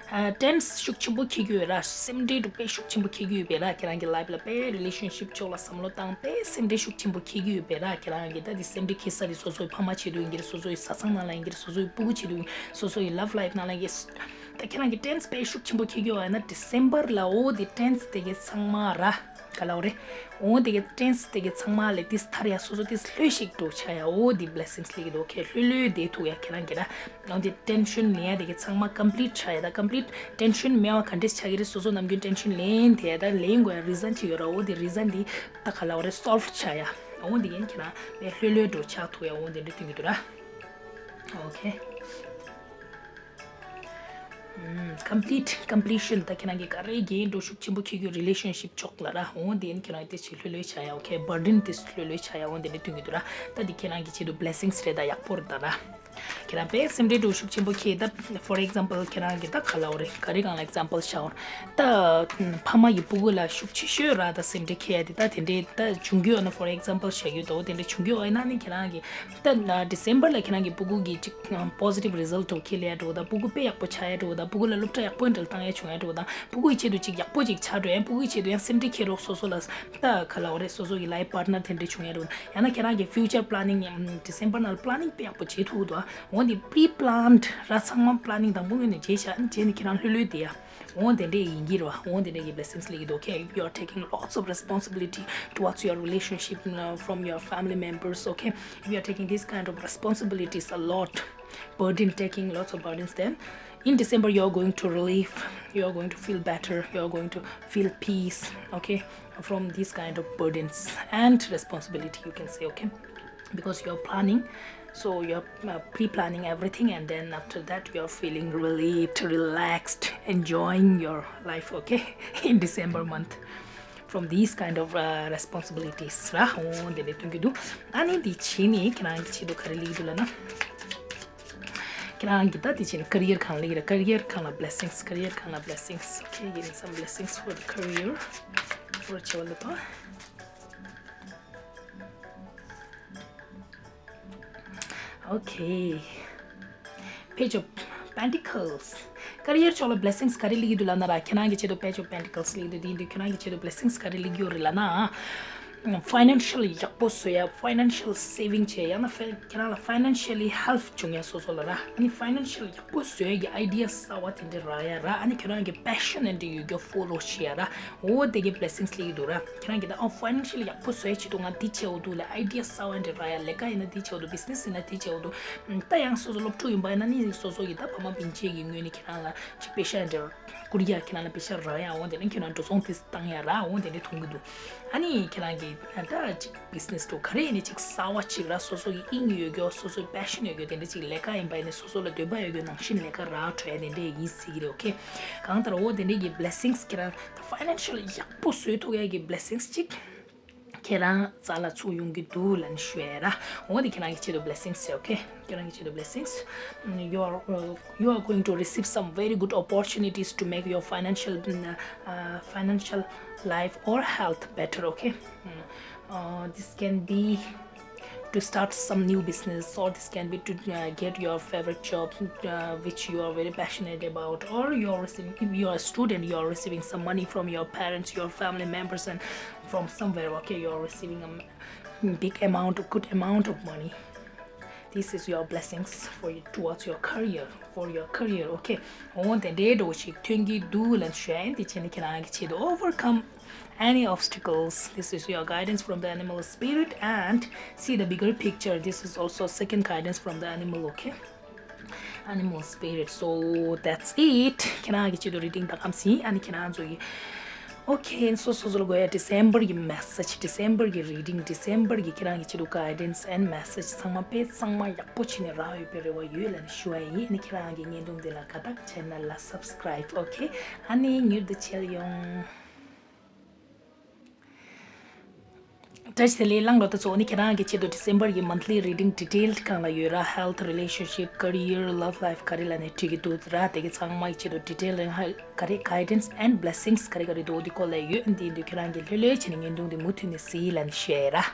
ཨ། tense་ཤུགས་ཆེན་པོ་འཁྱེར་གྱི་ཡོད་ར། སེམས་ཁྲལ་འདྲ་དཔེ་ཤུགས་ཆེན་པོ་འཁྱེར་གྱི་ཡོད་པས་ར། ཁྱེད་རང་གི་life་ལ་དཔེ་relationship་ཕྱོགས་ལ་བསམ་བློ་བཏང་དཔེ་སེམས་ཁྲལ་ཤུགས་ཆེན་པོ་འཁྱེར་གྱི་ཡོད་པས་ར། ཁྱེད་རང་གི་ད་དེ་སེམས་ཁྲལ་འཁྱེར་ས་དེ་སོ་སོའི་ཕ་མ་ཆེད་དུ་ཡིན་གྱི་རེད། སོ་སོའི་བཟའ་ཚང་ནང་ལ་ཡིན་གྱི་རེད། སོ་སོའི་སྤུ་གུ་ཆེད་དུ་ཡིན། སོ་སོའི་love life་ནང་ལ་ཡིན་གྱི། ད་ཁྱེད་རང་གི་tense་དཔེ་ཤུགས་ཆེན་པོ་འཁྱེར་གྱི་ཡོད་ན་December་ལ་འོ་དེ་tense་དེ་གའི་ཚང་མ་ར། ག་ལབ་དགོས་རེད། འོ་དེ་གའི་tense་དེ་གའི་ཚང་མ་ལས་དེ་ཐར་ཡ། སོ་སོ་དེ་ལྷོད་ཤིག་འགྲོ་ཆགས་ཡ། འོ་དེ་blessings་ལེགས་ཀྱི་འདུག okay, ལྷོད་ལྷོད་བསྡད་ཐུབ་ཡ་ཁྱེད་རང་གི་ར། འོ་དེ་tension་ལེན་ཡ་དེ་གའི་ཚང་མ་complete་ཆགས་ཡ། ད་complete tension་མེད་པ་ག་འདྲས་ཆགས་ཀྱི་རེད། སོ་སོ་ནམ་རྒྱུན་tension་ལེན་དེ་ཡ། ད་ལེན་དགོས་ཡ་reason་ཅིག་ཡོད་ར། འོ་དེ་reason་དེ་ད་ག་ལབ་དགོས་རེད། solve་ཆགས་ཡ། འོ་དེ་གའི་ཁྱེད་རང་ལས་ལྷོད་ལྷོད་འགྲོ་ཆགས་ཐུབ་ཡ། འོ་དེ་འདྲ་སྟོན་གྱི་འདུག་ར། okay. ཨམ། complete། completion། ད་ཁྱེད་རང་གི་ག་རེ་འགན་འགྲོ་ཤུགས་ཆེན་པོ་འཁྱེར་གྱི་relationship་ཕྱོགས་ལ་ར། འོ་དེ་ནི་ཁྱེད་རང་དེ་ཆེད་ལྷོད་ལྷོད་ཆགས་ཡ། okay, burden་དེ་ལྷོད་ལྷོད་ཆགས་ཡ། འོ་དེ་འདྲ་སྟོན་གྱི་འདུག་ར། ད་དེ་ཁྱེད་རང་གི་ཆེད་དུ་blessings་རེད། ད་ཡག་པོ་རེད་ད་ར། ཁྱེད་རང་དཔེ་སེམས་ཁྲལ་འགྲོ་ཤུགས་ཆེན་པོ་འཁྱེར། ད་for example་ཁྱེད་རང་གི་ད་ག་ལབ་དགོས་རེད། ག་རེ་སྒང་ལ་example་བཞག་དགོས་རེད། ད་ཕ་མ་ཡི་སྤུ་གུ་ལ་ཤུགས་ཆེ་ཤོས་ར་ད་སེམས་ཁྲལ་འཁྱེར་ཡ་དེ་ད་དེ་འདྲའི་ད་བྱུང་གི་ཡོད་ན། for example་བཞག་གི་ཡོད། ད་འོ་དེ་འདྲ་བྱུང་གི་ཡོད་ན་ནི་ཁྱེད་རང་གི་ད་ན་December་ལ་ཁྱེད་རང་གི་སྤུ་གུ་གི་ཅིག་positive result་འགྲོ་འཁྱེར་ལ་ཡ་འགྲོ་དང་། སྤུ་གུ་དཔེ་ཡག་པོ་ཆགས་ཡ་འགྲོ་དང་། སྤུ་གུ་ལ་སློབ་གྲྭ་ཡག་པོ་འདྲ་བཏང་ཡ་བྱུང་ཡ་འགྲོ་དང་། སྤུ་གུ་ཡི་ཆེད་དུ་ཅིག་ཡག་པོ་ཅིག་ཆགས་འགྲོ་ཡ། སྤུ་གུ་ཡི་ཆེད་དུ་ཡང་སེམས་ཁྲལ་འཁྱེར་རོགས། སོ་སོ་ལ་ད་ག་ལབ་དགོས་རེད། སོ་སོ་གི་life partner་དེ་འདྲ་བྱུང་ཡ་འགྲོ་དང་། ཡང་ན་ཁྱེད་རང་གི་future planning་December་ནང་ལ་planning་དཔེ་ཡག་པོ་བྱེད་ཐུབ་འདུག་འོ་འདི་pre-planned་ར། ཚང་མ་planning་དང་པོ་ངོས་ནས་བྱས་བཞག་རྗེས་ནས་ཁྱེད་རང་ལྷོད་ལྷོད་བསྡད་ཡ། འོ་དེ་འདྲས་ཡིན་གྱི་རེད་བ། འོ་དེ་འདྲས་ཀྱི་blessings་ལེགས་ཀྱི་འདུག okay, if you are taking lots of responsibility towards your relationship, uh, from your family members, okay, if you are taking these kind of responsibilities a lot, burden, taking lots of burdens, then in December you are going to relieve, you are going to feel better, you are going to feel peace, okay, from these kind of burdens and responsibility, you can say, okay, because you are planning, so you are, uh, pre-planning everything, and then after that you are feeling relieved, relaxed, enjoying your life, okay, in December month from these kind of, uh, responsibilities, ར། འོ་དེ་འདྲས་སྟོན་གྱི་འདུག་ཨ་ནི་འདི་བྱས་ནས་ཁྱེད་རང་གི་ཆེད་དུ་ག་རེ་ལེགས་འདུག་ལབ་ན། ཁྱེད་རང་གི་ད་འདི་བྱས་ནས་career་སྒང་ལ་ཡིན་ར། career་སྒང་ལ་blessings, career་སྒང་ལ་blessings, okay, getting some blessings for the career, for ཆེ་བ་ལ་ད། Okay, Page of Pentacles. Career་ཕྱོགས་ལ་blessings་ག་རེ་ལེགས་ཀྱི་འདུག་ལབ་ན་ར། ཁྱེད་རང་གི་ཆེད་དུ་Page of Pentacles་ལེགས་འདུག་དེ་ཡིན་དུས་ཁྱེད་རང་གི་ཆེད་དུ་blessings་ག་རེ་ལེགས་ཀྱི་ཡོད་རེད་ལབ་ན། ཕའི་ནན་ཤལ་ཡག་པོ་བཟོ་ཡ། ཕའི་ནན་ཤལ་སེ་ཝིང་བྱེད་ཡ། ཡང་ན་ཕའི་ཁྱེད་རང་ལ་ཕའི་ནན་ཤལ་ལི་ཧེལ་ཐི་བྱུང་ཡ་སོ་སོ་ལ་ར། ཨ་ནི་ཕའི་ནན་ཤལ་ཡག་པོ་བཟོ་ཡ་གི་ཨའི་ཌི་ཡ་གསར་བ་དེ་འདྲ་རག་ཡ་ར། ཨ་ནི་ཁྱེད་རང་གི་པེ་ཤན་དེ་འདྲ་ཡོད་རྒྱུ་ཕོ་ལོ་བྱེད་ཡ་ར། འོ་དེ་གི་བི་ལེ་སིང་སི་སླེབས་ཀྱི་འདུག་ར། ཁྱེད་རང་གི་ད་ཨོ་ཕའི་ནན་ཤལ་ཡག་པོ་བཟོ་ཡ་ཆེད་དུ་ང་འདི་བྱེད་འོ་འདུག་ལ། ཨའི་ཌི་ཡ་གསར་བ་འདྲ་རག་ཡ། ལས་ཀ་ཡིན་ན་འདི་བྱེད་འོ་འདུག་བི་ཛི་ནེ་སི་ཡིན་ན་འདི་བྱེད་འོ་འདུག་ད་ཡང་སོ་སོ་སློབ་ཕྲུག་ཡིན་པ་ཡིན་ན་ནི་སོ་སོ་གི་ད་ཕ་མ་སྤུན་མཆེད་ཀྱི་ངོས་ནས་ཁྱེད་རང་ལ་ཅིག་པེ་ཤ་འདྲ་བསྐུར་ཡ། ཁྱེད་རང་ལ་པེ་ཤ་རག་ཡ། འོ་དེ་ནས་ཁྱེད་རང་འགྲོ་སོང་དེ་བཏང་ཡ་ར། འོ་དེ་འདྲ་མཐོང་གི་འདུག་ཨ་ནི་ཁྱེད་རང་གི་ད་ཅིག་བི་ཛི་ནེ་སི་འདྲ་ག་རེ་ཡིན་ནའི་ཅིག་གསར་བ་ཅིག་ར། སོ་སོ་གི་དབྱིངས་ཡོད་རྒྱུ། སོ་སོའི་པེ་ཤན་ཡོད་རྒྱུ་དེ་འདྲ་ཅིག་ལས་ཀ་ཡིན་པ་ཡིན་ནའི་སོ་སོ་ལ་འདོད་པ་ཡོད་རྒྱུ་ནང་བཞིན་ལས་ཀ་རག་འགྲོ་ཡ་དེ་འདྲ་ཡིན་སྲིད་ཀྱི་རེད། ཨོ་ཁེ། གང་ལྟར་འོ་དེ་འདྲ་གི་བི་ལེ་སིང་སི་ཁྱེད་རང་ད་ཕའི་ནན་ཤལ་ཡག་པོ་བཟོ་ཐུབ་ཡ་གི་བི་ལེ་སིང་སི་ཅིག་ཁྱེད་རང་རྩ་ལ་ཚུགས་ཡོང་གི་འདུག་ལབ་ནས་ཞུ་ཡ་ར། འོ་དེ་ཁྱེད་རང་གི་ཆེད་དུ་བི་ལེ་སིང་སི་རེད། ཨོ་ཁེ། ཁྱེད་རང་གི་ཆེད་དུ་བི་ལེ་སིང་སི། You are, uh, you are going to receive some very good opportunities to make your financial, mm, uh, financial life or health better, okay? Mm. Uh, this can be to start some new business, or this can be to, uh, get your favorite job, uh, which you are very passionate about, or you are receiving, if you are a student, you are receiving some money from your parents, your family members, and from somewhere, okay? You are receiving a m- big amount, a good amount of money. This is your blessings for you, towards your career, for your career, okay? འོ་དེ་འདྲའི་འདྲ་བོ་ཞིག་ཐོན་གྱི་འདུག་ལབ་ཞུ་ཡ་ཡིན། དེ་བྱས་ནས་ཁྱེད་རང་གི་ཆེད་དུ་overcome any obstacles. This is your guidance from the animal spirit and see the bigger picture. This is also second guidance from the animal, okay? Animal spirit. So that's it. ཁྱེད་རང་གི་ཆེད་དུ་རི་ཌིང་ད་གམ་སི་ཨ་ནི་ཁྱེད་རང་ཚོ་ཡི། ཨོ་ཁེ། སོ་སོ་སོ་ལ་དགོས་ཡ་ཌི་སེམ་བར་གི་མེ་སེ་ཇི། ཌི་སེམ་བར་གི་རི་ཌིང་། ཌི་སེམ་བར་གི་ཁྱེད་རང་གི་ཆེད་དུ་གའི་ཌེན་སི་ཨེན་མེ་སེ་ཇི་ཚང་མ་དཔེ་ཚང་མ་ཡག་པོ་བྱས་ནས་རག་ཡོད་པའི་རེ་བ་ཡོད་ལབ་ནས་ཞུ་བ་ཡིན། ཨ་ནི་ཁྱེད་རང་གི་བརྙན་ཐུང་འདི་ལ་དགའ་རྟགས། ཆེ་ནལ་ལ་སབ་སི་ཀ་རའིབ། ཨོ་ཁེ། ཨ་ནི་མྱུར་དུ་མཇལ་ཡོང་། བཀྲ་ཤིས་བདེ་ལེགས་བླངས་རོགས་ད་ཚོ། ཨ་ནི་ཁྱེད་རང་གི་ཆེད་དུ་ཌི་སེམ་བར་གྱི་མན་ཐི་ལི་རི་ཌིང་ཌི་ཊེལ་གང་ལ་ཡོད་ར། ཧེལ་ཐི། རི་ལེ་ཤན་ཤིབ། ཀེ་རི་ཡར། ལབ་ལའིཕ། ག་རེ་ལབ་ནས་བྲིས་ཀྱི་འདུག་ར། དེ་གི་ཚང་མ་གི་ཆེད་དུ་ཌི་ཊེལ་ག་རེ་གའི་ཌེན་སི་ཨེན་ཌི་བི་ལེ་སིང་སི་ག་རེ་ག་རེ་འདུག་འདི་སྐོར་ལ་ཡོད། འདི་འདུག་ཁྱེད་རང་གི་ལྷོད་ལྷོད་བྱས་ནས་བརྙན་ཐུང་འདི་མུ་མཐུད་ནས་གཟིགས་ལབ་ནས་ཞུ་ཡ་ཡིན་ར།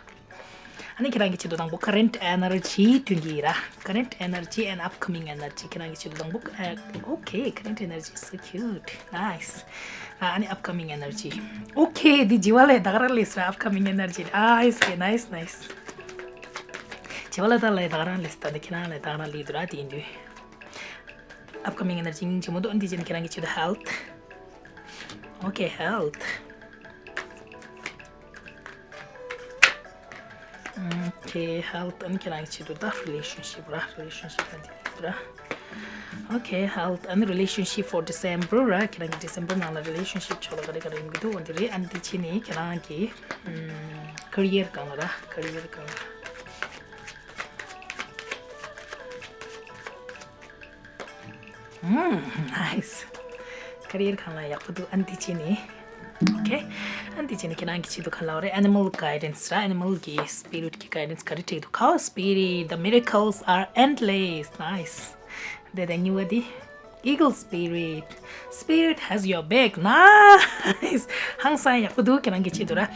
ཨ་ནི་ཁྱེད་རང་གི་ཆེད་དུ་དང་པོ་ཀ་རེན་ཊི་ཨེ་ནར་ཇི་ཐོན་གྱི་ཡིན་ར། Current energy and upcoming energy. ཁྱེད་རང་གི་ཆེད་དུ་དང་པོ། ཨ། ཨོ་ཁེ། Current energy is so cute. Nice. ཨ་ནི་upcoming energy. ཨོ་ཁེ། འདི་བྱིས་པ་ལ་ཡ་ད་ག་རང་སླེབས་སོང་། Upcoming energy. ཨ་ཨིས་ཁེ། Nice, nice. བྱིས་པ་ལ་ད་ལ་ཡ་ད་ག་རང་སླེབས་སོང་། ད་འདི་ཁྱེད་རང་ལ་ཡ་ད་ག་རང་སླེབས་འདུག་ར། དེ་ཡིན་དུས། Upcoming energy སྙིང་རྗེ་མོ་འདུག་ཨ་ནི་འདི་བྱས་ནས་ཁྱེད་རང་གི་ཆེད་དུ་ཧེལ་ཐི། ཨོ་ཁེ། ཧེལ་ཐི། ཨོ་ཁེ། ཧེལ་ཐི། ཨ་ནི་ཁྱེད་རང་གི་ཆེད་དུ་ད་རི་ལེ་ཤན་ཤིབ་ར། རི་ལེ་ཤན་ཤིབ་ལ་འདི་ར། ཨོ་ཁེ། ཧེལ་ཐི། ཨ་ནི་རི་ལེ་ཤན་ཤིབ་ཕོར་ཌི་སེམ་བར་ར། ཁྱེད་རང་གི་ཌི་སེམ་བར་ནང་ལ་རི་ལེ་ཤན་ཤིབ་ཕྱོགས་ལ་ག་རེ་ག་རེ་ཡོང་གི་འདུག་འོ་འདི་རེད། ཨ་ནི་འདི་བྱས་ནས་ཁྱེད་རང་གི་ཀེ་རི་ཡར་སྒང་ལ་ར། ཀེ་རི་ཡར་སྒང་ལ། ཨུམ། Nice. ཀེ་རི་ཡར་སྒང་ལ་ཡག་པོ་འདུག་ཨ་ནི་འདི་བྱས་ནས། ཨོ་ཁེ། ཨ་ནི་འདི་བྱས་ནས་ཁྱེད་རང་གི་ཆེད་དུ་ག་ལབ་རེད། ཨེ་ནི་མལ་གའི་ཌེན་སི་ར། ཨེ་ནི་མལ་གི་སི་པི་རིཊ་གི་གའི་ཌེན་སི་ག་རེ་བྲིས་འདུག Cow spirit, the miracles are endless. Nice. དེ་དང་གཉིས་པ་འདི། Eagle spirit, spirit has your back. Nice. ཧང་སང་ཡག་པོ་འདུག་ཁྱེད་རང་གི་ཆེད་དུ་ར།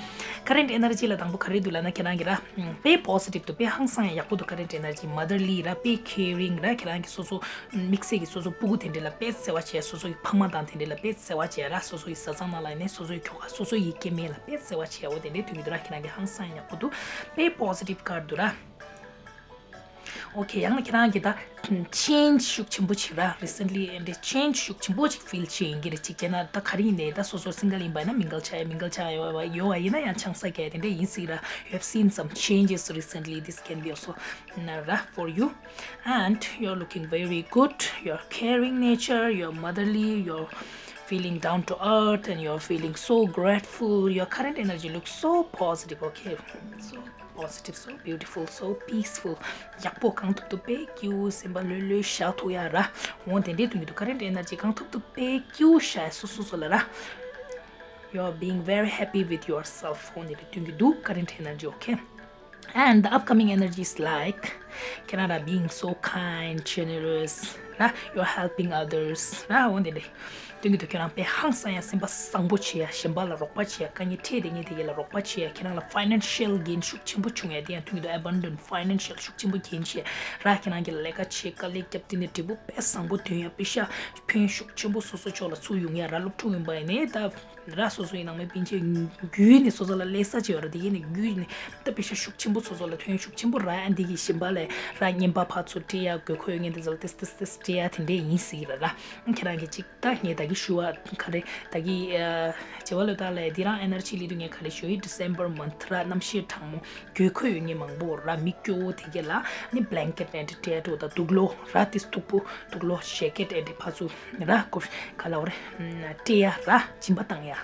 ཀ་རེན་ཊི་ཨེ་ནར་ཇི་ལ་དང་པོ་ག་རེ་འདུག་ལབ་ན་ཁྱེད་རང་གི་ར། དཔེ་པོ་སི་ཊིབ་འདུག་དཔེ་ཧང་སང་ཡག་པོ་འདུག་ཀ་རེན་ཊི་ཨེ་ནར་ཇི། མ་དར་ལི་ར། དཔེ་ཁེ་རིང་ར། ཁྱེད་རང་གི་སོ་སོ་དམིགས་བསལ་གྱི་སོ་སོ་སྤུ་གུ་དེ་འདྲ་ལ་དཔེ་བརྩེ་བ་བྱས། སོ་སོ་ཡི་ཕ་མ་དང་དེ་འདྲ་ལ་དཔེ་བརྩེ་བ་བྱས་ར། སོ་སོ་ཡི་བཟའ་ཚང་ནང་ལ་ཡིན་ནའི་སོ་སོ་ཡི་ཁྱོ་ག་སོ་སོ་ཡི་སྐྱེ་དམན་ལ་དཔེ་བརྩེ་བ་བྱས། འོ་དེ་འདྲའི་དོན་གྱི་འདུག་ར། ཁྱེད་རང་གི་ཧང་སང་ཡག་པོ་འདུག་དཔེ་པོ་སི་ཊིབ་ཀར་འདུག་ར། ཨོ་ཁེ། ཡང་ན་ཁྱེད་རང་གི་ད་ཆེན་ཇི་ཤུགས་ཆེན་པོ་ཅིག་ར། རི་སེན་ཊི་ལི་ཨེ་འདྲ་ཆེན་ཇི་ཤུགས་ཆེན་པོ་ཅིག་ཕིལ་བྱེད་ཡིན་གྱི་རེད། ཅིག་བྱས་ན་ད་ག་རེ་ཡིན་ནའི་ད་སོ་སོ་སིང་གལ་ཡིན་པ་ཡིན་ན་མིང་གལ་ཆགས་ཡ། མིང་གལ་ཆགས་ཡོད་པ་ཡིན་ན་ཡང་ཆང་ས་རྒྱག་ཡ་དེ་འདྲ་ཡིན་སྲིད་ར། You have seen some changes recently. This can be also, uh, rough for you. And you're looking very good. Your caring nature, your motherly, your feeling down to earth, and you're feeling so grateful. Your current energy looks so positive, okay? So positive, so beautiful, so peaceful. ཡག་པོ་གང་ཐུབ་ཐུབ་དཔེ་སྐྱིད་པོ་སེམས་པ་ལྷོད་ལྷོད་བཞག་ཐུབ་ཡ་ར། འོ་དེ་འདྲའི་དོན་གྱི་འདུག་ཀ་རེན་ཊི་ཨེ་ནར་ཇི་གང་ཐུབ་ཐུབ་དཔེ་སྐྱིད་པོ་བཞག་ཡ་སོ་སོ་སོ་ལ་ར། You are being very happy with yourself. འོ་དེ་འདྲའི་དོན་གྱི་འདུག་ཀ་རེན་ཊི་ཨེ་ནར་ཇི། Okay. And the upcoming energy is like, ཁྱེད་རང་ར་being so kind, generous, ར, you're helping others, ར། འོ་འདི་འདྲ་སྟོན་གྱི་འདུག་ཁྱེད་རང་དཔེ་ཧང་སང་ཡ། སེམས་པ་བཟང་པོ་བྱེད་ཡ། གཞན་པ་ལ་རོགས་པ་བྱེད་ཡ། དཀའ་ངལ་འཕྲད་དེ་ངས་དེ་ག་ལ་རོགས་པ་བྱེད་ཡ། ཁྱེད་རང་ལ་financial gain ཤུགས་ཆེན་པོ་བྱུང་ཡ། དེ་ཡང་སྟོན་གྱི་འདུག abundant financial ཤུགས་ཆེན་པོ་gain བྱེད་ཡ་ར། ཁྱེད་རང་གི་ལས་ཀ་བྱེད། དཀའ་ལས་བརྒྱབ། དེ་ནས་འབྲས་བུ་དཔེ་བཟང་པོ་ཐོན་ཡ། པེ་ཤ་ཕན་ཤུགས་ཆེན་པོ་སོ་སོ་ཕྱོགས་ལ་ཚུར་ཡོང་ཡ་ར། སློབ་ཕྲུག་ཡིན་པ་ཡིན་ནའི་ད། ར། སོ་སོ་ཡི་ནང་མི་སྤུན་མཆེད་བརྒྱུད་ནས་སོ་སོ་ལ་ལས་ས་ཅིག་ཡོད་ར། དེ་གས་ནས་བརྒྱུད་ནས་ད་པེ་ཤ་ཤུགས་ཆེན་པོ་སོ་སོ་ལ་ཐོན་ཤུགས་ཆེན་པོ་ར། ཨ་འདི་གི་གཞན་པ་ལ་ར་རྔན་པ་ཕར་ཚུར་སྤྲད་ཡ། དགོས་མཁོ་ཡོད་མཁན་དེ་ཚོ་ལ་ཏིས་ཏིས་ཏིས་སྤྲད་ཡ་དེ་འདྲས་ཡིན་སྲིད་ཀྱི་ར་ར། ཁྱེད་རང་གིས་ཅིག་ད་ངས་ད་གི་ཞུ་བ་ག་རེ་ད་གི་ཨ་བྱེད་པ་ལོས་ད་ལས་འདི་རང་ཨེ་ནར་ཇི་ལི་དུ་ངས་ག་རེ་ཞུ་ཡི། December month ར། གནམ་གཤིས་གྲང་མོ། དགོས་མཁོ་ཡོད་མཁན་མང་པོ་ར། མི་སྐྱོ་བོ་དེ་གས་ལ་ནི་blanket ཨེ་འདྲས་སྤྲད་འགྲོ། ད་དུག་ལོག་ར། ཏིས་སྟུག་པོ་དུག་ལོག་ཇེ་ཀེཊ་ཨེ་འདྲས་ཕར་ཚུར་ར། ཀོ་ག་ལ་བ་རེད། སྤྲད་ཡ་ར། སྦྱིན་པ་བཏང་ཡ་ར།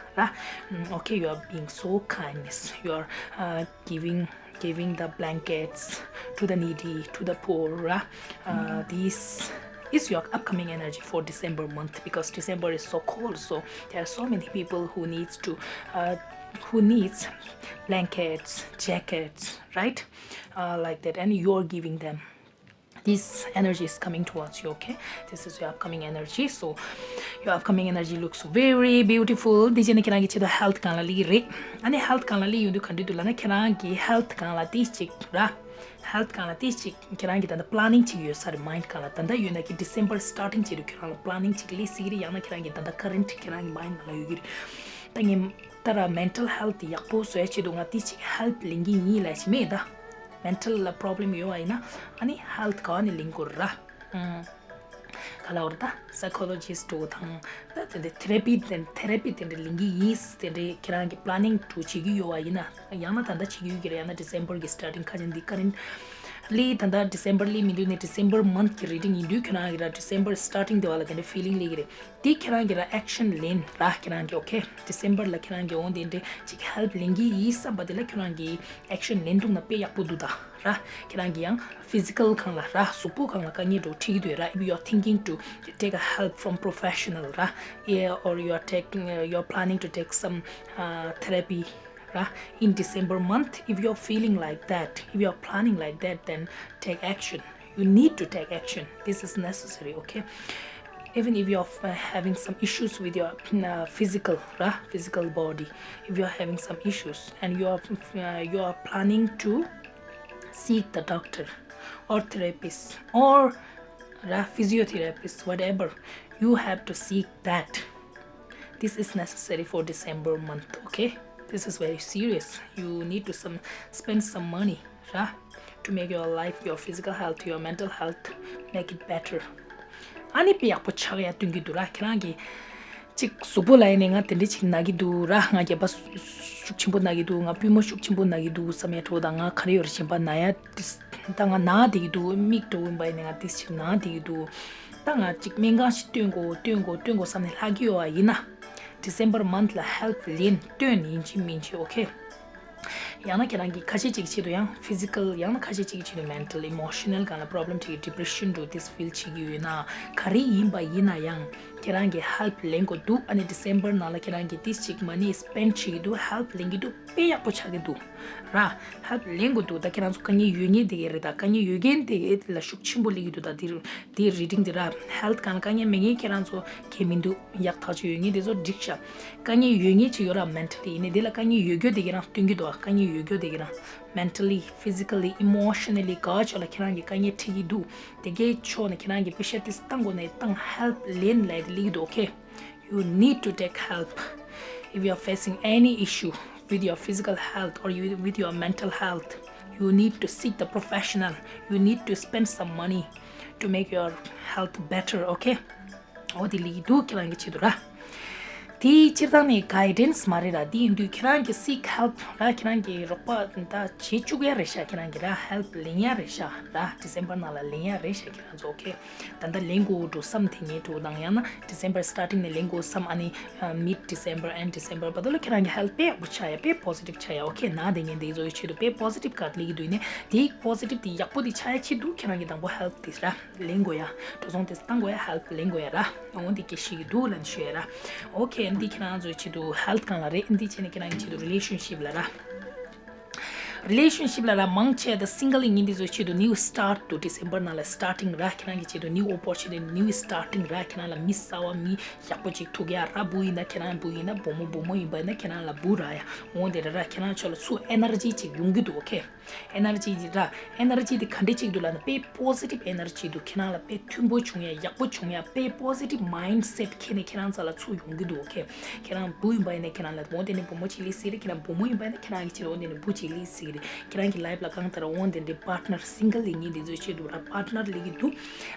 Okay, you are being so kindness. You are uh, giving giving the blankets to the needy, to the poor. Uh, this is your upcoming energy for December month, because December is so cold. So there are so many people who needs to uh, who needs blankets, jackets, right? Uh, like that, and you're giving them. This energy is coming towards you, okay? This is your upcoming energy. So your upcoming energy looks very beautiful. འདི་བྱས་ནས་ཁྱེད་རང་གི་ཆེད་དུ་health སྒང་ལ་སླེབས་ཀྱི་རེད། ཨ་ནི་health སྒང་ལ་སླེབས་ཡོང་དུས་ག་འདྲ་འདུག་ལབ་ན། ཁྱེད་རང་གི་health སྒང་ལ་ཏིས་ཅིག་ར། Health སྒང་ལ་ཏིས་ཅིག་ཁྱེད་རང་གི་ད་ལྟ་planning ཅིག་ཡོད་ས་རེད། mind སྒང་ལ་ད་ལྟ་ཡོད་ན་གི་December starting བྱེད་དུས་ཁྱེད་རང་ལ་planning ཅིག་སླེབས་སྲིད་ཀྱི་རེད། ཡང་ན་ཁྱེད་རང་གི་ད་ལྟ་current ཁྱེད་རང་གི་mind ནང་ལ་ཡོད་ཀྱི་རེད། ད་ངས་ད་ར་mental health ཡག་པོ་བཟོ་ཡ་ཆེད་དུ་ང་ཏིས་ཅིག་help ལེན་གྱི་ཡིན་ལབ་ཞིག་མེད་ད། Mental ལ་problem ཡོད་པ་ཡིན་ན་ཨ་ནི་health ག་བ་ནས་ལེན་དགོས་ར། ཨང་། ག་ལ་བར་ད་psychologist འགྲོ་དང་ད་དེ་འདྲ་therapy དེ་therapy དེ་འདྲ་ལེན་གྱི་ཡིན། དེ་འདྲ་ཁྱེད་རང་གི་planning འགྲོ་བྱེད་ཀྱི་ཡོད་པ་ཡིན་ན། ཡང་ན་ད་ལྟ་བྱེད་ཀྱི་ཡོད་ཀྱི་རེད། ཡང་ན་December གི་starting ཁ་ཅན་འདི་ཀ་རིན་ལི་ད་ལྟ་December ལི་མི་འདུག་ནས་December month གི་reading ཡིན་དུས་ཁྱེད་རང་གི་ར་December starting དེ་བ་ལ་དེ་འདྲ་feeling ལི་གི་རེད། དེ་ཁྱེད་རང་གི་ར་action ལེན་ར། ཁྱེད་རང་གི་okay December ལ་ཁྱེད་རང་གི་འོང་དེ་འདྲ་ཅིག་help ལེན་གྱི་ཡིན་བསམ་པ་དེ་ལ་ཁྱེད་རང་གི་action ལེན་འདུག་ན་དཔེ་ཡག་པོ་འདུག་ད་ར། ཁྱེད་རང་གི་ཡང་physical སྒང་ལ་ར། གཟུགས་པོ་སྒང་ལ་དཀའ་ངལ་འགྲོ་འཕྲད་ཀྱི་འདུག་ར། If you are thinking to take a help from professional ར། Yeah, or you are taking uh, you are planning to take some uh, therapy ར། In December month, if you are feeling like that, if you are planning like that, then take action. You need to take action. This is necessary, okay? Even if you are uh, having some issues with your uh, physical, uh, physical body, if you are having some issues and you are uh, you are planning to seek the doctor or therapist or uh, physiotherapist, whatever, you have to seek that. This is necessary for December month, okay? This is very serious. You need to some spend some money, right? To make your life, your physical health, your mental health, make it better. ཨ་ནི་དཔེ་ཡག་པོ་ཆགས་ཡ་སྟོན་གྱི་འདུག་ར། ཁྱེད་རང་གི་ཅིག་གཟུགས་པོ་ལ་ཡིན་ནའི་ང་དེ་འདྲ་ཅིག་ན་གི་འདུག་ར། ང་རྒྱབ་པ་ཤུགས་ཆེན་པོ་ན་གི་འདུག་ང་པུས་མོ་ཤུགས་ཆེན་པོ་ན་གི་འདུག་བསམ་ཡ་འགྲོ་དང་། ང་ག་རེ་ཡོད་རེད་གཞན་པ་ན་ཡ། ད་ང་ན་བསྡད་ཀྱི་འདུག་མིག་འགྲོ་ཡིན་པ་ཡིན་ནའི་ང་ཏིས་ཅིག་ན་བསྡད་ཀྱི་འདུག་ད་ང་ཅིག་སྨན་ཁང་ཞིག་སྟོན་དགོས་སྟོན་དགོས་སྟོན་དགོས་བསམ་ནས་ལྷག་གི་ཡོད་པ་ཡིན་ན། December month ལ་help ལེན་སྟོན་ཡིན་གཅིག་མིན་གཅིག okay? ཡང་ན་ཁྱེད་རང་གི་ཁ་ཤས་ཅིག་ཆེད་དུ་ཡང་physical ཡང་ན་ཁ་ཤས་ཅིག་ཆེད་དུ་mental emotional སྒང་ལ་problem བྱེད་ཀྱི་depression འགྲོ་ཏིས་feel བྱེད་ཀྱི་ཡོད་ན། ག་རེ་ཡིན་པ་ཡིན་ན་ཡང་ཁྱེད་རང་གི་help ལེན་དགོས་འདུག་ཨ་ནི་December ནང་ལ་ཁྱེད་རང་གི་ཏིས་ཅིག་money spend བྱེད་ཀྱི་འདུག help ལེན་གྱི་འདུག་དཔེ་ཡག་པོ་ཆགས་ཀྱི་འདུག་ར། help ལེན་དགོས་འདུག་ད་ཁྱེད་རང་ཚོ་དཀའ་ངལ་ཡོད་མཁན་དེ་གས་རེད། ད་དཀའ་ངལ་ཡོད་མཁན་དེ་གས་ལ་ཤུགས་ཆེན་པོ་སླེབས་ཀྱི་འདུག་ད་འདིར་འདིའི་reading འདི་ར། health སྒང་ལ་དཀའ་ངལ་མེད་མཁན་ཁྱེད་རང་ཚོ་གལ་མི་འདུག་ཡག་ཐག་ཆོད་ཡོད་མཁན་དེ་ཚོ་འགྲིག་ཤག་དཀའ་ངལ་ཡོད་མཁན་ཅིག་ཡོད་ར། mentally ཡིན་ནའི་དེ་ལ་དཀའ་ངལ་ཡོད་རྒྱུ་དེ་གས་རང་སྟོན་གྱི་འདུག་དཀའ་ངལ་ཡོད་རྒྱུ་དེ་གས་རང་mentally, physically, emotionally ག་ཕྱོགས་ལ་ཁྱེད་རང་གི་དཀའ་ངལ་འཕྲད་ཀྱི་འདུག་དེ་གའི་ཕྱོགས་ནས་ཁྱེད་རང་གི་པེ་ཤ་ཏིས་བཏང་དགོས་ནའི་བཏང་། help ལེན་ལབ་དེ་སླེབས་ཀྱི་འདུག okay? You need to take help if you are facing any issue with your physical health or you, with your mental health. You need to seek the professional. You need to spend some money to make your health better, okay? འོ་དེ་ལེགས་འདུག་ཁྱེད་རང་གི་ཆེད་དུ་ར། དེ་སྤྱིར་བཏང་ནས་guidance མ་རེད་ར། དེ་ཡིན་དུས་ཁྱེད་རང་གི་seek help ར། ཁྱེད་རང་གི་རོགས་པ་ད་བྱེད་བཅུག་ཡ་རེད་ཤག་ཁྱེད་རང་གི་ར་help ལེན་ཡ་རེད་ཤག་ར། December ནང་ལ་ལེན་ཡ་རེད་ཤག་ཁྱེད་རང་ཚོ་okay? ད་ལྟ་ལེན་དགོས་འགྲོ་བསམ་དེ་ངས་འགྲོ་དང་ཡང་ན་December starting ནས་ལེན་དགོས་བསམ། ཨ་ནི་mid December, end December བར་དུ་ལ་ཁྱེད་རང་གི་help དཔེ་ཡག་པོ་ཆགས་ཡ། དཔེ་positive ཆགས་ཡ་okay? ན་དེ་ངས་འདི་ཚོའི་ཆེད་དུ་དཔེ་positive card ལེན་གྱི་འདུག་ནས་དེ་positive དེ་ཡག་པོ་དེ་ཆགས་ཡ་ཆེད་དུ་ཁྱེད་རང་གི་དང་པོ་help དེ་ར་ལེན་དགོས་ཡ། འགྲོ་སོང་དེ་བཏང་དགོས་ཡ། help ལེན་དགོས་ཡ་ར། འོ་འདི་སྐད་ཤེས་ཀྱི་འདུག་ལབ་ནས་ཞུ་ཡ་ར། okay? འདི་ཁྱེད་རང་ཚོའི་ཆེད་དུ་health སྒང་ལ་རེད། འདི་བྱས་ནས་ཁྱེད་རང་གི་ཆེད་དུ་relationship ལ་ར། རི་ལེ་ཤན་ཤིབ་ལ་ར་མང་ཆེ་ད་སིང་གལ་ཡིན་མཁན་འདི་ཚོའི་ཆེད་དུ་new start དུ་December ནང་ལ་starting ར་ཁྱེད་རང་གི་ཆེད་དུ་new opportunity new starting ར་ཁྱེད་རང་ལ་མི་གསར་བ་མི་ཡག་པོ་ཅིག་ཐུག་ཡ་ར། བུ་ཡིན་ན་ཁྱེད་རང་བུ་ཡིན་ན་བུ་མོ་བུ་མོ་ཡིན་པ་ཡིན་ན་ཁྱེད་རང་ལ་བུ་ར་ཡ། འོང་དེ་ར་ར་ཁྱེད་རང་ཕྱོགས་ལ་ཚུར་energy ཅིག་ཡོང་གི་འདུག་ཨོ་ཁེ། energy འདི་ར་energy འདི་ག་འདྲ་ཅིག་འདུག་ལབ་ན་དཔེ་positive energy འདུག་ཁྱེད་རང་ལ་དཔེ་མཐུན་པོ་བྱུང་ཡ་ཡག་པོ་བྱུང་ཡ་དཔེ་positive mindset ཁྱེད་ནས་ཁྱེད་རང་རྩ་ལ་ཚུར་ཡོང་གི་འདུག་ཨོ་ཁེ། ཁྱེད་རང་བུ་ཡིན་པ་ཡིན་ན་ཁྱེད་རང་ལ་འོང་དེ་ནས་བུ་མོ་ཅིག་སླེབས་སྲིད་རེད། ཁྱེད་རང་བུ་མོ་ཡིན་པ་ཡིན་ན་ཁྱེད་རང་གི་ཕྱིར་འོང་དེ་ནས་བུ་ཅིག་སླེབས་སྲིད་རེད། ཁྱེད་རང་གི་life ལ་གང་ལྟར་འོང་དེ་འདྲའི་partner single ཡིན་མཁན་འདི་ཚོའི་ཆེད་དུ་ར་partner སླེབས་ཀྱི་འདུག་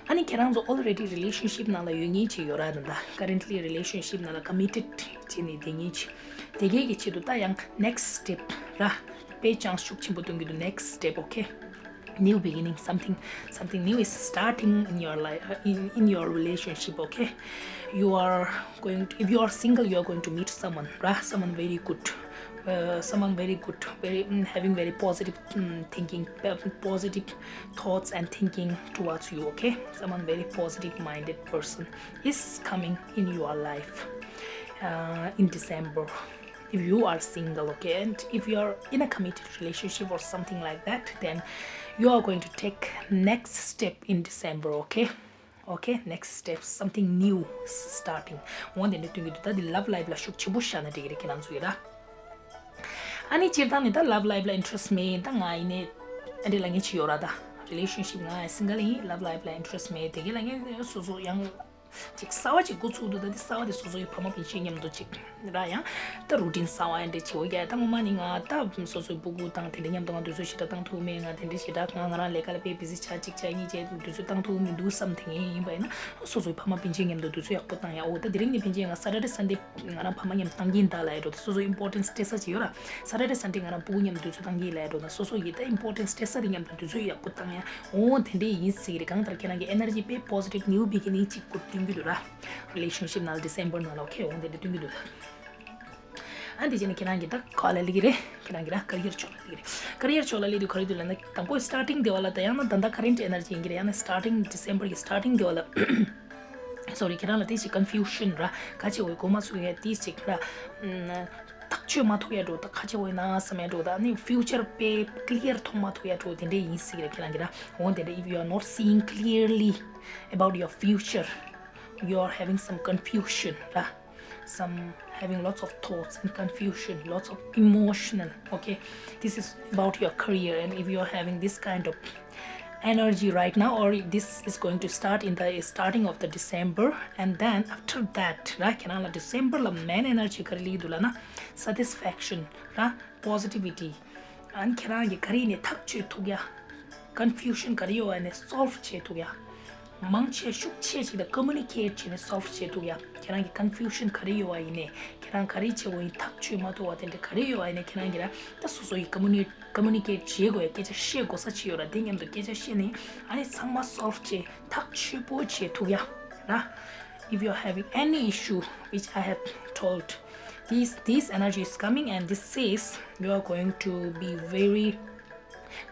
ཨ་ནི་ཁྱེད་རང་ཚོ་already relationship ནང་ལ་ཡོད་མཁན་ཅིག་ཡོད་ར། ད་ལྟ་currently relationship ནང་ལ་committed བྱས་ནས་བསྡད་མཁན་ཅིག་དེ་གས་ཀྱི་ཆེད་དུ་ད་ཡང་next step ར་དཔེ་chance ཤུགས་ཆེན་པོ་སྟོན་གྱི་འདུག next step okay new beginning something something new is starting in your life uh, in in your relationship okay you are going to, if you are single you are going to meet someone right someone very good uh, someone very good very mm, having very positive mm, thinking uh, positive thoughts and thinking towards you okay someone very positive minded person is coming in your life uh, in December if you are single okay and if you are in a committed relationship or something like that then you are going to take next step in December okay okay next step something new starting འོ་དེ་འདྲ་སྟོན་གྱི་འདུག་ད་འདི་love life ལ་ཤུགས་ཆེན་པོ་བཞག་ན་འགྲིག་གི་རེད་ཁྱེད་རང་ཚོ་ཡིན་ད། ཨ་ནི་སྤྱིར་བཏང་ནི་ད་love life ལ་interest མེད་ད་ང་ཡིན་ནའི་ཨ་འདྲ་ལབ་མཁན་ཅིག་ཡོད་ར་ད། relationship ང་single ཡིན་love life ལ་interest མེད་དེ་གས་ལབ་མཁན་སོ་སོ་ཡང་ཅིག་གསར་བ་ཅིག་འགོ་ཚུགས་འདུག་ད་འདི་གསར་བ་དེ་སོ་སོ་ཡི་ཕ་མ་སྤུན་མཆེད་མཉམ་དུ་ཅིག་ར་ཡང་ད་routine གསར་བ་ཡང་འདྲ་བྱེད་འོ་ཀྱ་ད་ངོ་མ་ནི་ང་ད་སོ་སོའི་སྤུ་གུ་དང་དེ་འདྲ་མཉམ་དུ་ང་དུས་ཚོད་ཞེ་དྲག་བཏང་ཐུབ་མེད། ང་དེ་འདྲ་ཞེ་དྲག་ང་ང་རང་ལས་ཀ་ལ་དཔེ་busy ཆགས་གཅིག་ཆགས་གཉིས་བྱས་དུས་ཚོད་བཏང་ཐུབ་མི་འདུག་བསམ་དེ་ངས་ཡིན་པ་ཡིན་ན་སོ་སོའི་ཕ་མ་སྤུན་མཆེད་མཉམ་དུ་དུས་ཚོད་ཡག་པོ་བཏང་ཡ། འོ་ད་དེ་རིང་ནས་ཕན་ཆད་ང་Saturday Sunday ང་རང་ཕ་མ་མཉམ་བཏང་གིན་ད་ལ་ཡ་འགྲོ་ད་སོ་སོ་importance སྤྲད་ས་ཅིག་ཡོད་ར། Saturday Sunday ང་རང་སྤུ་གུ་མཉམ་དུས་ཚོད་བཏང་གིན་ལ་ཡ་འགྲོ་ད་སོ་སོ་ཡི་ད་importance སྤྲད་ས་དེ་མཉམ་དུ་དུས་ཚོད་ཡག་པོ་བཏང་ཡ། འོ་དེ་འདྲས་ཡིན་ཟེར་གི་རེད། གང་ལྟར་ཁྱེད་རང་གི་energy དཔེ་positive new beginning ཅིག་སྐུ་སྟོན་གི་འདུག་ར། relationship ནང་December ནང་ལ་okay འོ་དེ་འདྲས་སྟོན་གི་འདུག་ཨ་འདི་བྱས་ནས་ཁྱེད་རང་གི་ད་ག་ལ་ལི་གི་རེད། ཁྱེད་རང་གི་ར་career ཕྱོགས་ལ་ལི་གི་རེད། career ཕྱོགས་ལ་ལི་དུས་ག་རེ་འདུག་ལབ་ན་དང་པོ་starting དེ་བ་ལ་ད་ཡང་ན་ད་ལྟ་current energy ཡིན་གི་རེད། ཡང་ན་starting December གི་starting དེ་བ་ལ sorry ཁྱེད་རང་ལ་དེ་ཅིག་confusion ར་ག་ཅིག་འོ་གོ་མ་ཚུགས་ཡ་དེ་ཅིག་ར་ཐག་ཆོད་མ་ཐུག་ཡ་འགྲོ་ད་ག་ཅིག་འོ་ན་བསམ་ཡ་འགྲོ་ད་ནི་future དཔེ་clear མཐོང་མ་ཐུག་ཡ་འགྲོ་དེ་འདྲས་ཡིན་སྲིད་གི་ར། ཁྱེད་རང་གི་ར་འོ་དེ་འདྲས་if you are not seeing clearly about your future you are having some confusion ར། some having lots of thoughts and confusion, lots of emotional. Okay, this is about your career, and if you are having this kind of energy right now, or this is going to start in the starting of the December, and then after that, right, ཁྱེད་རང་ལ་December ལ་main energy ག་རེ་སླེབས་འདུག་ལབ་ན་satisfaction, right, positivity. ཨ་ནི་ཁྱེད་རང་གིས་ག་རེ་ནས་ཐག་གཅོད་ཐུབ་ཡ། confusion ག་རེ་ཡོད་པ་ནས་solve བྱེད་ཐུབ་ཡ། མང་ཆེ་ཤུགས་ཆེ་ཞིག་དང་communicate བྱས་ནས་solve བྱེད་ཐུབ་ཡ། ཁྱེད་རང་གི་confusion ག་རེ་ཡོད་པ་ཡིན་ནས་ཁྱེད་རང་ག་རེ་བྱེད་དགོས་ཡིན་ཐག་གཅོད་མ་ཐུབ་པ་དེ་འདྲ་ག་རེ་ཡོད་པ་ཡིན་ནས་ཁྱེད་རང་གིས་ར་ད་སོ་སོ་ཡི་communi- communicate བྱེད་དགོས་ཡ་སྐད་ཆ་བཤད་དགོས་ས་ཅིག་ཡོད་ར། དེ་མཉམ་དུ་སྐད་ཆ་བཤད་ནས་ཨ་ནི་ཚང་མ་solve བྱས་ཐག་ཆོད་པོ་བྱེད་ཐུབ་ཡ་ར། If you are having any issue which I have told, this this energy is coming and this says you are going to be very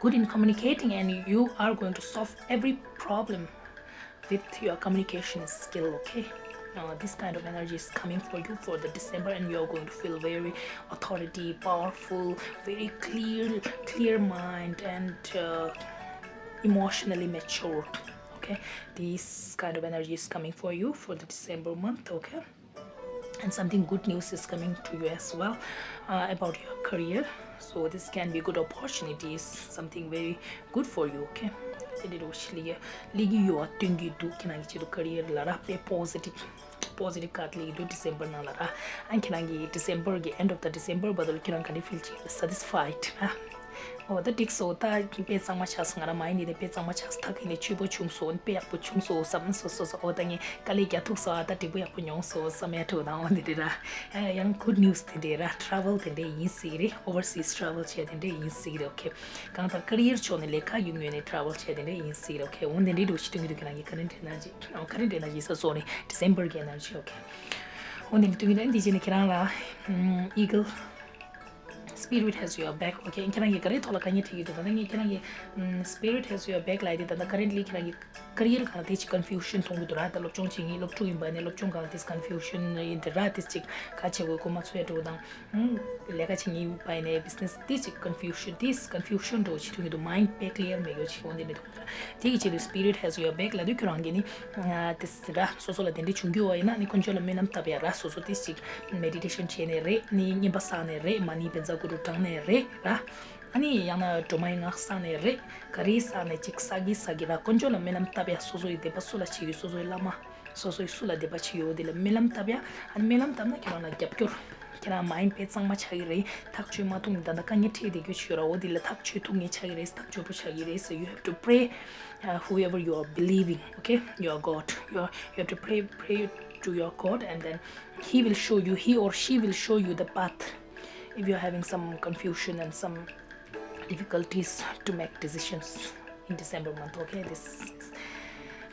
good in communicating and you are going to solve every problem with your communication skill, okay? Uh, this kind of energy is coming for you for the December, and you are going to feel very authority, powerful, very clear, clear mind, and uh, emotionally matured. Okay, this kind of energy is coming for you for the December month. Okay, and something good news is coming to you as well uh, about your career. So this can be good opportunities, something very good for you, okay? དེ་འདྲ་རོ་ཞིག་ལི་ཡ་ལི་གི་ཡོ་ཨ་སྟོན་གི་འདུག་ཁྱེད་རང་གི་ཆེད་དུ་career ལ་ར་དཔེ་positive positive card ལི་གི་འདུག December ནང་ལ་ར། ཨ་ཁྱེད་རང་གི་December གི་end of the December བར་དུ་ཁྱེད་རང་ག་འདྲ་feel བྱེད་satisfied ར། ཨོ་ད་འགྲིག་སོང་། ད་དཔེ་གཙང་མ་ཆགས་སོང་། ང་རང་མ་ཡིན་ནི་དེ་དཔེ་གཙང་མ་ཆགས་སོང་། ད་གིན་ནས་ཆོས་པོ་བྱུང་སོང་། དཔེ་ཡག་པོ་བྱུང་སོང་བསམ་སོ་སོ་སོ། ཨོ་ད་ངས་དཀའ་ལས་རྒྱག་ཐུབ་སོང་། ཨ་ད་འགྲིག་པོ་ཡག་པོ་མྱོང་སོང་བསམ་ཡ་ཐུག་དང་། ཨོ་འདི་འདྲ་ར། ཡང་good news དེ་འདྲས་ར། travel དེ་འདྲས་ཡིན་སྲིད་རེད། overseas travel བྱས་དེ་འདྲས་ཡིན་སྲིད་རེད། okay གང་ལྟར་career ཕྱོགས་ནས་ལས་ཀ་ཡོད་ངོས་ནས་travel བྱས་དེ་འདྲས་ཡིན་སྲིད་རེད། okay འོ་འདི་འདྲས་འགྲོ་ཞིག་སྟོན་གི་འདུག་ཁྱེད་རང་གི་current energy ཨོ་current energy ས་སོ་ནས་December གི་energy okay འོ་འདི་འདྲས་སྟོན་གི་འདུག་འདི་བྱས་ནས་ཁྱེད་རང་ལ་eagle Spirit has your back. Okay, ཁྱེད་རང་གིས་ག་རེ་ཐོག་ལ་དཀའ་ངལ་འཕྲད་ཀྱི་འདུག་ད་ལྟ་ངས་ཁྱེད་རང་གི་ཨམ། Spirit has your back ལབ་དེ་ད་ལྟ་currently ཁྱེད་རང་གི་career སྒང་ལ་དེ་ཅིག་confusion མཐོང་གི་འདུག་ར། ད་སློབ་སྦྱོང་བྱེད་མཁན་སློབ་ཕྲུག་ཡིན་པ་ནས་སློབ་སྦྱོང་སྒང་ལ་དེ་confusion ཡིན་དེ་ར། དེ་ཅིག་ག་བྱེད་དགོས་གོ་མ་ཚོད་འགྲོ་དང་། ཨམ། ལས་ཀ་བྱེད་མཁན་ཡིན་པ་ནས་business དེ་ཅིག་confusion དེ་confusion འགྲོ་བྱེད་ཐུབ་ཀྱི་འདུག mind དཔེ་clear མེད་ཡོ་ཅིག་འོན་ཏེ་འདུག་ར། དེ་གི་ཆེད་དུ་spirit has your back ལབ་དུས་ཁྱོད་རང་གིས་ནི་དེ་ར་སོ་སོ་ལ་དེ་འདྲ་བྱུང་རྒྱུ་བ་ཡིན་ན་ནི་དཀོན་མཆོག་ལ་སྨོན་ལམ་བཏབ་ཡ་ར། སོ་སོ་དེ་ཅིག་meditation བྱས་ནས་རེད། ནི་བསྙེན་པ་བསགས་ནས་རེད། མ་ཎི་བཛྲ་གུ་རུ་བགྲངས་ནས་རེད་ར། ཨ་ནི་ཡང་ན་སྒྲོལ་མའི་སྔགས་བསགས་ནས་རེད། ག་རེ་བསགས་ནས་ཅིག་བསགས་ཀྱི་བསགས་ཀྱི་ར། དཀོན་མཆོག་ལ་སྨོན་ལམ་བཏབ་ཡ། སོ་སོ་ཡི་དད་པ་སུ་ལ་བྱེད་ཡོད། སོ་སོ་ཡི་བླ་མ། སོ་སོ་ཡི་སུ་ལ་དད་པ་བྱེད་ཡོད་དེ་ལ་སྨོན་ལམ་བཏབ་ཡ། ཨ་ནི་སྨོན་ལམ་བཏབ་ན་ཁྱེད་རང་ལ་རྒྱབ་སྐྱོར། ཁྱེད་རང་mind དཔེ་གཙང་མ་ཆགས་ཀྱི་རེད། ཐག་གཅོད་མ་ཐུབ་ནས་ད་ལྟ་དཀའ་ངལ་འཕྲད་བསྡད་རྒྱུ་ཞིག་ཡོད་ར། འོ་དེ་ལ་ཐག་གཅོད་ཐུབ་མཁན་ཆགས་ཀྱི་རེད། ཐག་གཅོད་པོ་ཆགས་ཀྱི་རེད། So you have to pray, uh, whoever you are believing, okay, your God. You, are, you have to pray, pray to your God, and then He will show you, He or She will show you the path. If you are having some confusion and some difficulties to make decisions in December month, okay, this is,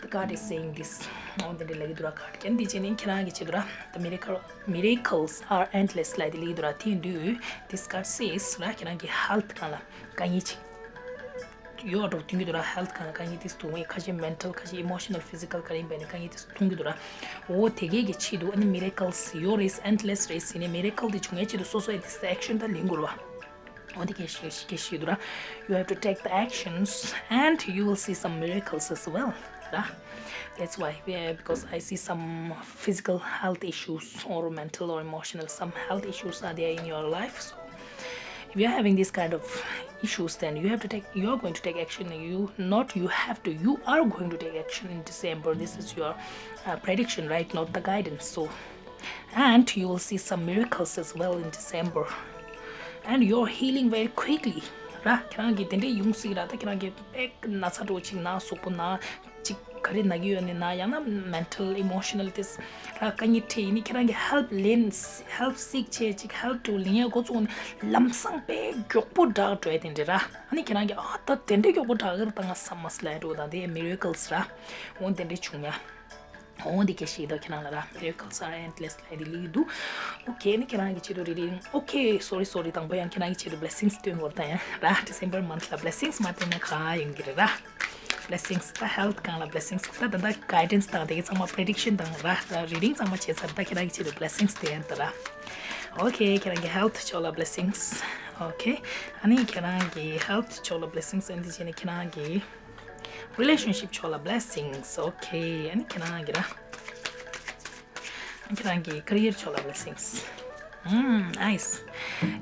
the card is saying this. འོ་དེ་འདྲ་ལབ་ཀྱི་འདུག་ར། card རྐྱང་འདི་བྱས་ནས་ཁྱེད་རང་གི་ཆེད་དུ་ར། The miracle, miracles are endless ལབ་དེ་ལབ་ཀྱི་འདུག་ར། དེ་ཡིན་དུས་this card says ར། ཁྱེད་རང་གི་health སྒང་ལ་དཀའ་ངལ་ཅིག་ཡོད་འགྲོ་སྟོན་གྱི་འདུག་ར། health སྒང་ལ་དཀའ་ངལ་དེ་མཐོང་བས། ཁ་ཤས་mental ཁ་ཤས་emotional physical ག་རེ་ཡིན་པ་ནས་དཀའ་ངལ་དེ་མཐོང་གི་འདུག་ར། འོ་དེ་གས་ཀྱི་ཆེད་དུ་ཨ་ནི་miracles ཡོད་རེད། endless རེད་ཟེར་ནས་miracle དེ་བྱུང་ཡས་ཆེད་དུ་སོ་སོ་ཡ་དེ་action ད་ལེན་དགོས་ར། འོ་དེ་གས་ཤིག་གས་ཤིག་འདུག་ར། You have to take the actions and you will see some miracles as well ར། That's why, yeah, because I see some physical health issues or mental or emotional, some health issues are there in your life. So if you're having these kind of issues, then you have to take, you're going to take action. You not, you have to, you are going to take action in December. This is your uh, prediction, right? Not the guidance. So, and you will see some miracles as well in December. And you're healing very quickly. ར། ཁྱེད་རང་གི་དེ་འདྲའི་ཡོང་སྲིད་ར། ད་ཁྱེད་རང་གི་ཨེ་ན་ཚ་འདྲ་ཅིག་ན། གཟུགས་པོ་ན་ཅིག་ག་རེ་ན་གི་ཡོད་ནི་ན། ཡང་ན་mental emotional དེ་ར་དཀའ་ངལ་འཕྲད་ཡིན་ནི་ཁྱེད་རང་གི་help ལེན། help seek བྱས་ཅིག་help འདྲ་ལེན་ཡ་འགོ་བཙུགས་ནི་ལམ་སང་དཔེ་མགྱོགས་པོ་དྲག་འགྲོ་ཡ་དེ་འདྲ་ར། ཨ་ནི་ཁྱེད་རང་གི་ཨ་ད་དེ་འདྲའི་མགྱོགས་པོ་དྲག་གི་རེད་ད་ང་བསམ་མ་སོང་ལབ་འགྲོ་དང་དེ་miracles ར། འོ་དེ་འདྲ་བྱུང་ཡ། འོ་འདི་སྐད་ཤེས་དོ་ཁྱེད་རང་ལ་ར། miracles are endless ལབ་དེ་ལེགས་འདུག okay ནི་ཁྱེད་རང་གི་ཆེད་དུ་reading okay sorry sorry དང་པོ་ཡང་ཁྱེད་རང་གི་ཆེད་དུ་blessings སྟོན་དགོས་ད་ཡང་ར། December month ལ་blessings མ་སྟོན་ན་ག་ཡོང་གི་རེད་ར། blessings ད་health སྒང་ལ་blessings ད་ད་ད་guidance དང་དེ་གི་ཚང་མ་prediction དང་ར། ད་reading ཚང་མ་བྱས་ཚར་ད་ཁྱེད་རང་གི་ཆེད་དུ་blessings སྟོན་ཡ་ད་ར། okay ཁྱེད་རང་གི་health ཕྱོགས་ལ་blessings okay ཨ་ནི་ཁྱེད་རང་གི་health ཕྱོགས་ལ་blessings ཨ་ནི་དེ་བྱས་ནས་ཁྱེད་རང་གི relationship ཕྱོགས་ལ་blessings okay ཨ་ནི་ཁྱེད་རང་གི་ར། ཁྱེད་རང་གི་career ཕྱོགས་ལ་blessings ཨམ། nice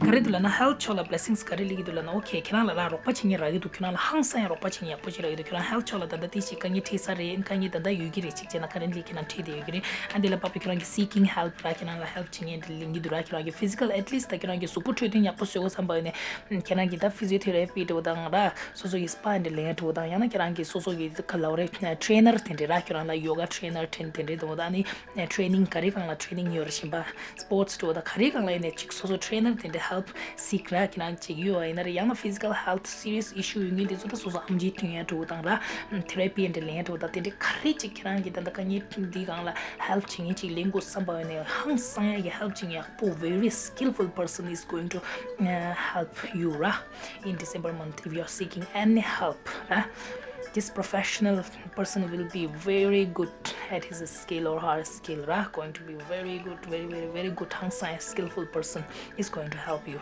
ག་རེ་འདུག་ལབ་ན་health ཕྱོགས་ལ་blessings ག་རེ་སླེབས་ཀྱི་འདུག་ལབ་ན okay ཁྱེད་རང་ལ་ར་རོགས་པ་བྱེད་མཁན་རག་གི་འདུག་ཁྱེད་རང་ལ་ཧང་སང་ཡང་རོགས་པ་བྱེད་མཁན་ཡག་པོ་ཅིག་རག་གི་འདུག་ཁྱེད་རང་health ཕྱོགས་ལ་ད་ལྟ་དེ་ཞིག་དཀའ་ངལ་འཕྲད་ས་རེད། དཀའ་ངལ་ད་ལྟ་ཡོད་ཀྱི་རེད། ཅིག་བྱས་ན་currently ཁྱེད་རང་འཕྲད་བསྡད་ཡོད་ཀྱི་རེད། ཨ་འདི་ལ་བབས་པའི་ཁྱེད་རང་གི་seeking help ར། ཁྱེད་རང་ལ་help བྱེད་མཁན་དེ་ལེན་གྱི་འདུག་ར། ཁྱེད་རང་གི་physical at least ད་ཁྱེད་རང་གི་གཟུགས་པོ་འཕྲོད་བསྟེན་ཡག་པོ་བཟོ་དགོས་བསམ་པ་ཡོད་ནས་ཁྱེད་རང་གི་ད་physiotherapy འདྲ་བོ་དང་ར། སོ་སོ་ཡི་spa འདྲ་ལེན་ཡ་འདྲ་བོ་དང་ཡང་ན་ཁྱེད་རང་གི་སོ་སོ་ཡི་ག་ལབ་རེད། trainer དེ་འདྲ་ར། ཁྱེད་རང་ལ་yoga trainer དེ་འདྲ་འདྲ་བོ་དང་ནི་training ག་རེ་གང་ལ་training ཡོད་རེད། གཞན་པ་sports འདྲ་བོ་དང་ག་རེ་གང་ལ་ཡིན་ནས་ཅིག་སོ་སོ་trainer དེ་འདྲ་help seek ར། ཁྱེད་རང་ཅིག་ཡོད་པ་ཡིན་ན་རེད། ཡང་ན་physical health serious issue ཡོད་མཁན་དེ་ཚོ་ད་སོ་སོ་ཨམ་ཆི་འཐུང་ཡ་འདྲ་བོ་དང་ར། therapy འདྲ་ལེན་ཡ་འདྲ་བོ་དང་དེ་འདྲ་ག་རེ་ཅིག་ཁྱེད་རང་གི་ད་ལྟ་དཀའ་ངལ་འདི་གང་ལ་help བྱེད་མཁན་ཅིག་ལེན་དགོས་བསམ་པ་ཡོད་ནས་ཧང་སང་ཡ་གི་help བྱེད་མཁན་ཡག་པོ་very skillful person is going to uh, help you ར། In December month, if you are seeking any help, uh, this professional person will be very good at his skill or her skill ར། going to be very good, very very very good ཧང་སང་ཡ་skillful person is going to help you.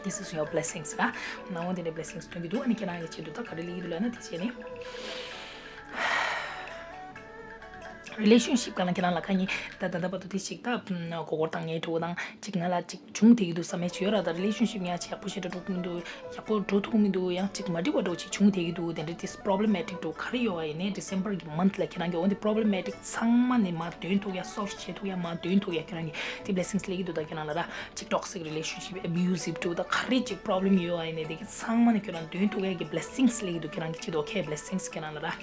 This is your blessings ར། ནང་བོ་འདི་ནས་blessings སྟོན་གྱི་འདུག་ཨ་ནི་ཁྱེད་རང་གི་ཆེད་དུ་ད་ག་རེ་ལེགས་འདུག་ལབ་ན་དེ་བྱས་ནས། relationship གང་ལ་ཁྱེད་རང་ལ་དཀའ་ངལ་ད་ད་ལྟ་བར་དུ་དེ་ཞིག་ད་མགོ་སྐོར་བཏང་ངེས་འགྲོ་དང་ཅིག་ང་ལ་ཅིག་བྱུང་བསྡད་ཀྱི་འདུག་བསམ་ཡས་ཅིག་ཡོད་ར། ད་relationship ཡང་ཅིག་ཡག་པོ་ཞེ་དྲག་འགྲོ་ཐུབ་མི་འདུག་ཡག་པོ་འགྲོ་ཐུབ་མི་འདུག་ཡང་ཅིག་མ་འགྲིག་པ་འདྲ་ཅིག་བྱུང་བསྡད་ཀྱི་འདུག་དེ་འདྲ་དེ་problematic འདྲ་ག་རེ་ཡོད་པ་ཡིན་ནའི་December གི་month ལ་ཁྱེད་རང་གི་འོ་འདི་problematic ཚང་མ་ནས་མར་འདོན་ཐུབ་ཡ་solve བྱེད་ཐུབ་ཡ་མར་འདོན་ཐུབ་ཡ་ཁྱེད་རང་གི་དེ་blessings སླེབས་ཀྱི་འདུག་ད་ཁྱེད་རང་ལ་ར་ཅིག་toxic relationship abusive འདྲ་ད་ག་རེ་ཅིག་problem ཡོད་པ་ཡིན་ནའི་དེ་གི་ཚང་མ་ནས་ཁྱེད་རང་འདོན་ཐུབ་ཡ་གི་blessings སླེབས་ཀྱི་འདུག་ཁྱེད་རང་གི་ཆེད་དུ okay blessings ཁྱེད་རང་ལ་ར།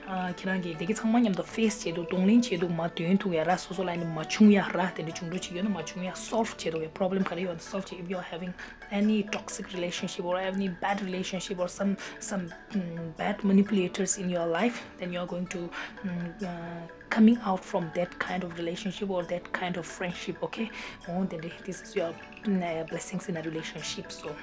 ཨ། ཁྱེད་རང་གིས་དེ་གི་ཚང་མ་མཉམ་དུ་face་བྱེད་འདུག་གདོང་ལེན་བྱེད་འདུག་མར་འདོན་ཐུབ་ཡ་ར། སོ་སོ་ལ་ནི་མ་བྱུང་ཡ་ར། དེ་འདྲ་བྱུང་འགྲོ་ཅིག་ཡོད་ན་མ་བྱུང་ཡ་solve་བྱེད་འདུག་ཡ། Problem་ག་རེ་ཡོད་ན་solve་བྱེད། If you are having any toxic relationship or any bad relationship or some some mm, bad manipulators in your life, then you are going to mm, uh, coming out from that kind of relationship or that kind of friendship, okay? Oh, then this is your mm, uh, blessings in a relationship. So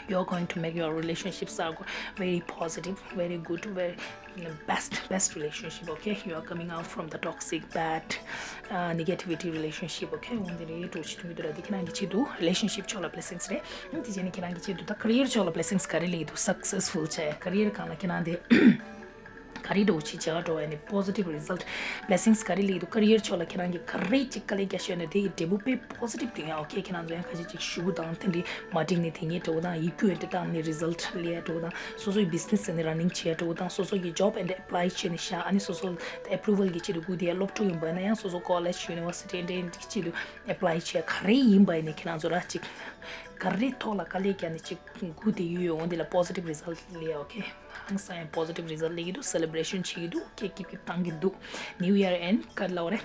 you're going to make your relationships are go- very positive, very good, very mm, best best relationship, okay? You are coming out from the toxic, bad, uh, negativity relationship, okay? འོན་ཏེ་རེད་འགྲོ་ཆེད་དུ་མི་འདུག་ར། དེ་ཁྱེད་རང་གི་ཆེད་དུ་relationship་ཕྱོགས་ལ་blessings་རེད། དེ་རྗེས་ནི་ཁྱེད་རང་གི་ཆེད་དུ་ད་career་ཕྱོགས་ལ་blessings་ག་རེ་སླེབས་འདུག successful་བྱས་career་སྒང་ལ་ཁྱེད་རང་དེ་ག་རེ་འགྲོ་ཆེད་བྱ་འགྲོ་བ་ནི་positive result blessings་ག་རེ་སླེབས་འདུག career་ཕྱོགས་ལ་ཁྱེད་རང་གི་ག་རེ་ཅིག་དཀའ་ལས་རྒྱག་ཤོར་ནས་དེ་ཡི་འབྲས་བུ་དཔེ་positive་དེ་ཡང་okay། ཁྱེད་རང་ཚོ་ཡང་ཁ་ཤས་ཅིག་ཞུ་དང་དེ་འདྲའི་མ་འགྲིག་ནས་དེ་ངས་འགྲོ་དང་ཡིག་རྒྱུགས་འདི་དང་ནི་result་སླེབས་འགྲོ་དང་སོ་སོའི་business་ནི་running་བྱས་འགྲོ་དང་སོ་སོ་གི་job་འདི་apply་བྱས་ནས་བཞག་ཨ་ནི་སོ་སོ་approval་གི་ཆེད་དུ་སྒུག་དེ་ཡ་སློབ་ཕྲུག་ཡིན་པ་ན་ཡང་སོ་སོ་college university་འདྲའི་ཆེད་དུ་apply་བྱས་ག་རེ་ཡིན་པ་ཡིན་ནས་ཁྱེད་རང་ཚོ་ར་ཅིག་ག་རེ་ཐོག་ལ་དཀའ་ལས་རྒྱག་ནས་ཅིག་སྒུག་དེ་ཡོད་ཡོང་འདི་ལ་positive result་སླེབས་okay། ཧང་སང་ཡང་positive result་སླེབས་ཀྱི་འདུག celebrationབྱེད་ཀྱི་འདུག okay། ཀིབ་ཀིབ་བཏང་གི་འདུག new year and་ག་ལ་བ་རེད།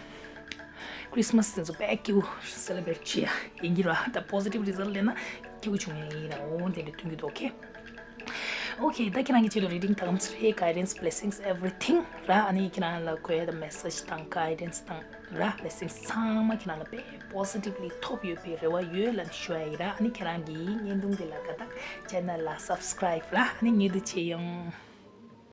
Christmas་དེ་ཚོ་དཔེ་སྐྱིད་པོ་celebrateབྱེད་ཡ་ཡིན་གྱི་ར། ད་positive result་སླེབས་ན་སྐྱིད་པོ་བྱུང་ཡ་ཡིན་ར། འོ་དེ་འདྲ་སྟོན་གྱི་འདུག okay། Okay། ད་ཁྱེད་རང་གི་ཆེད་དུ་reading་དམ་ཚིག་རེད། Guidance blessings everything་ར། ཨ་ནི་ཁྱེད་རང་ལ་དགོས་ཡ་ད་message་དང་guidance་དང་ར་blessings་ཚང་མ་ཁྱེད་རང་ལ་དཔེ་positively་ཐོབ་ཡོད་པའི་རེ་བ་ཡོད་ལབ་ནས་ཞུ་ཡ་ཡིན་ར། ཨ་ནི་ཁྱེད་རང་གི་བརྙན་ཐུང་འདི་ལ་དགའ་ད་channel་ལ་subscribe་ར། ཨ་ནི་ཉེ་དུ་ཆེ་ཡོང་།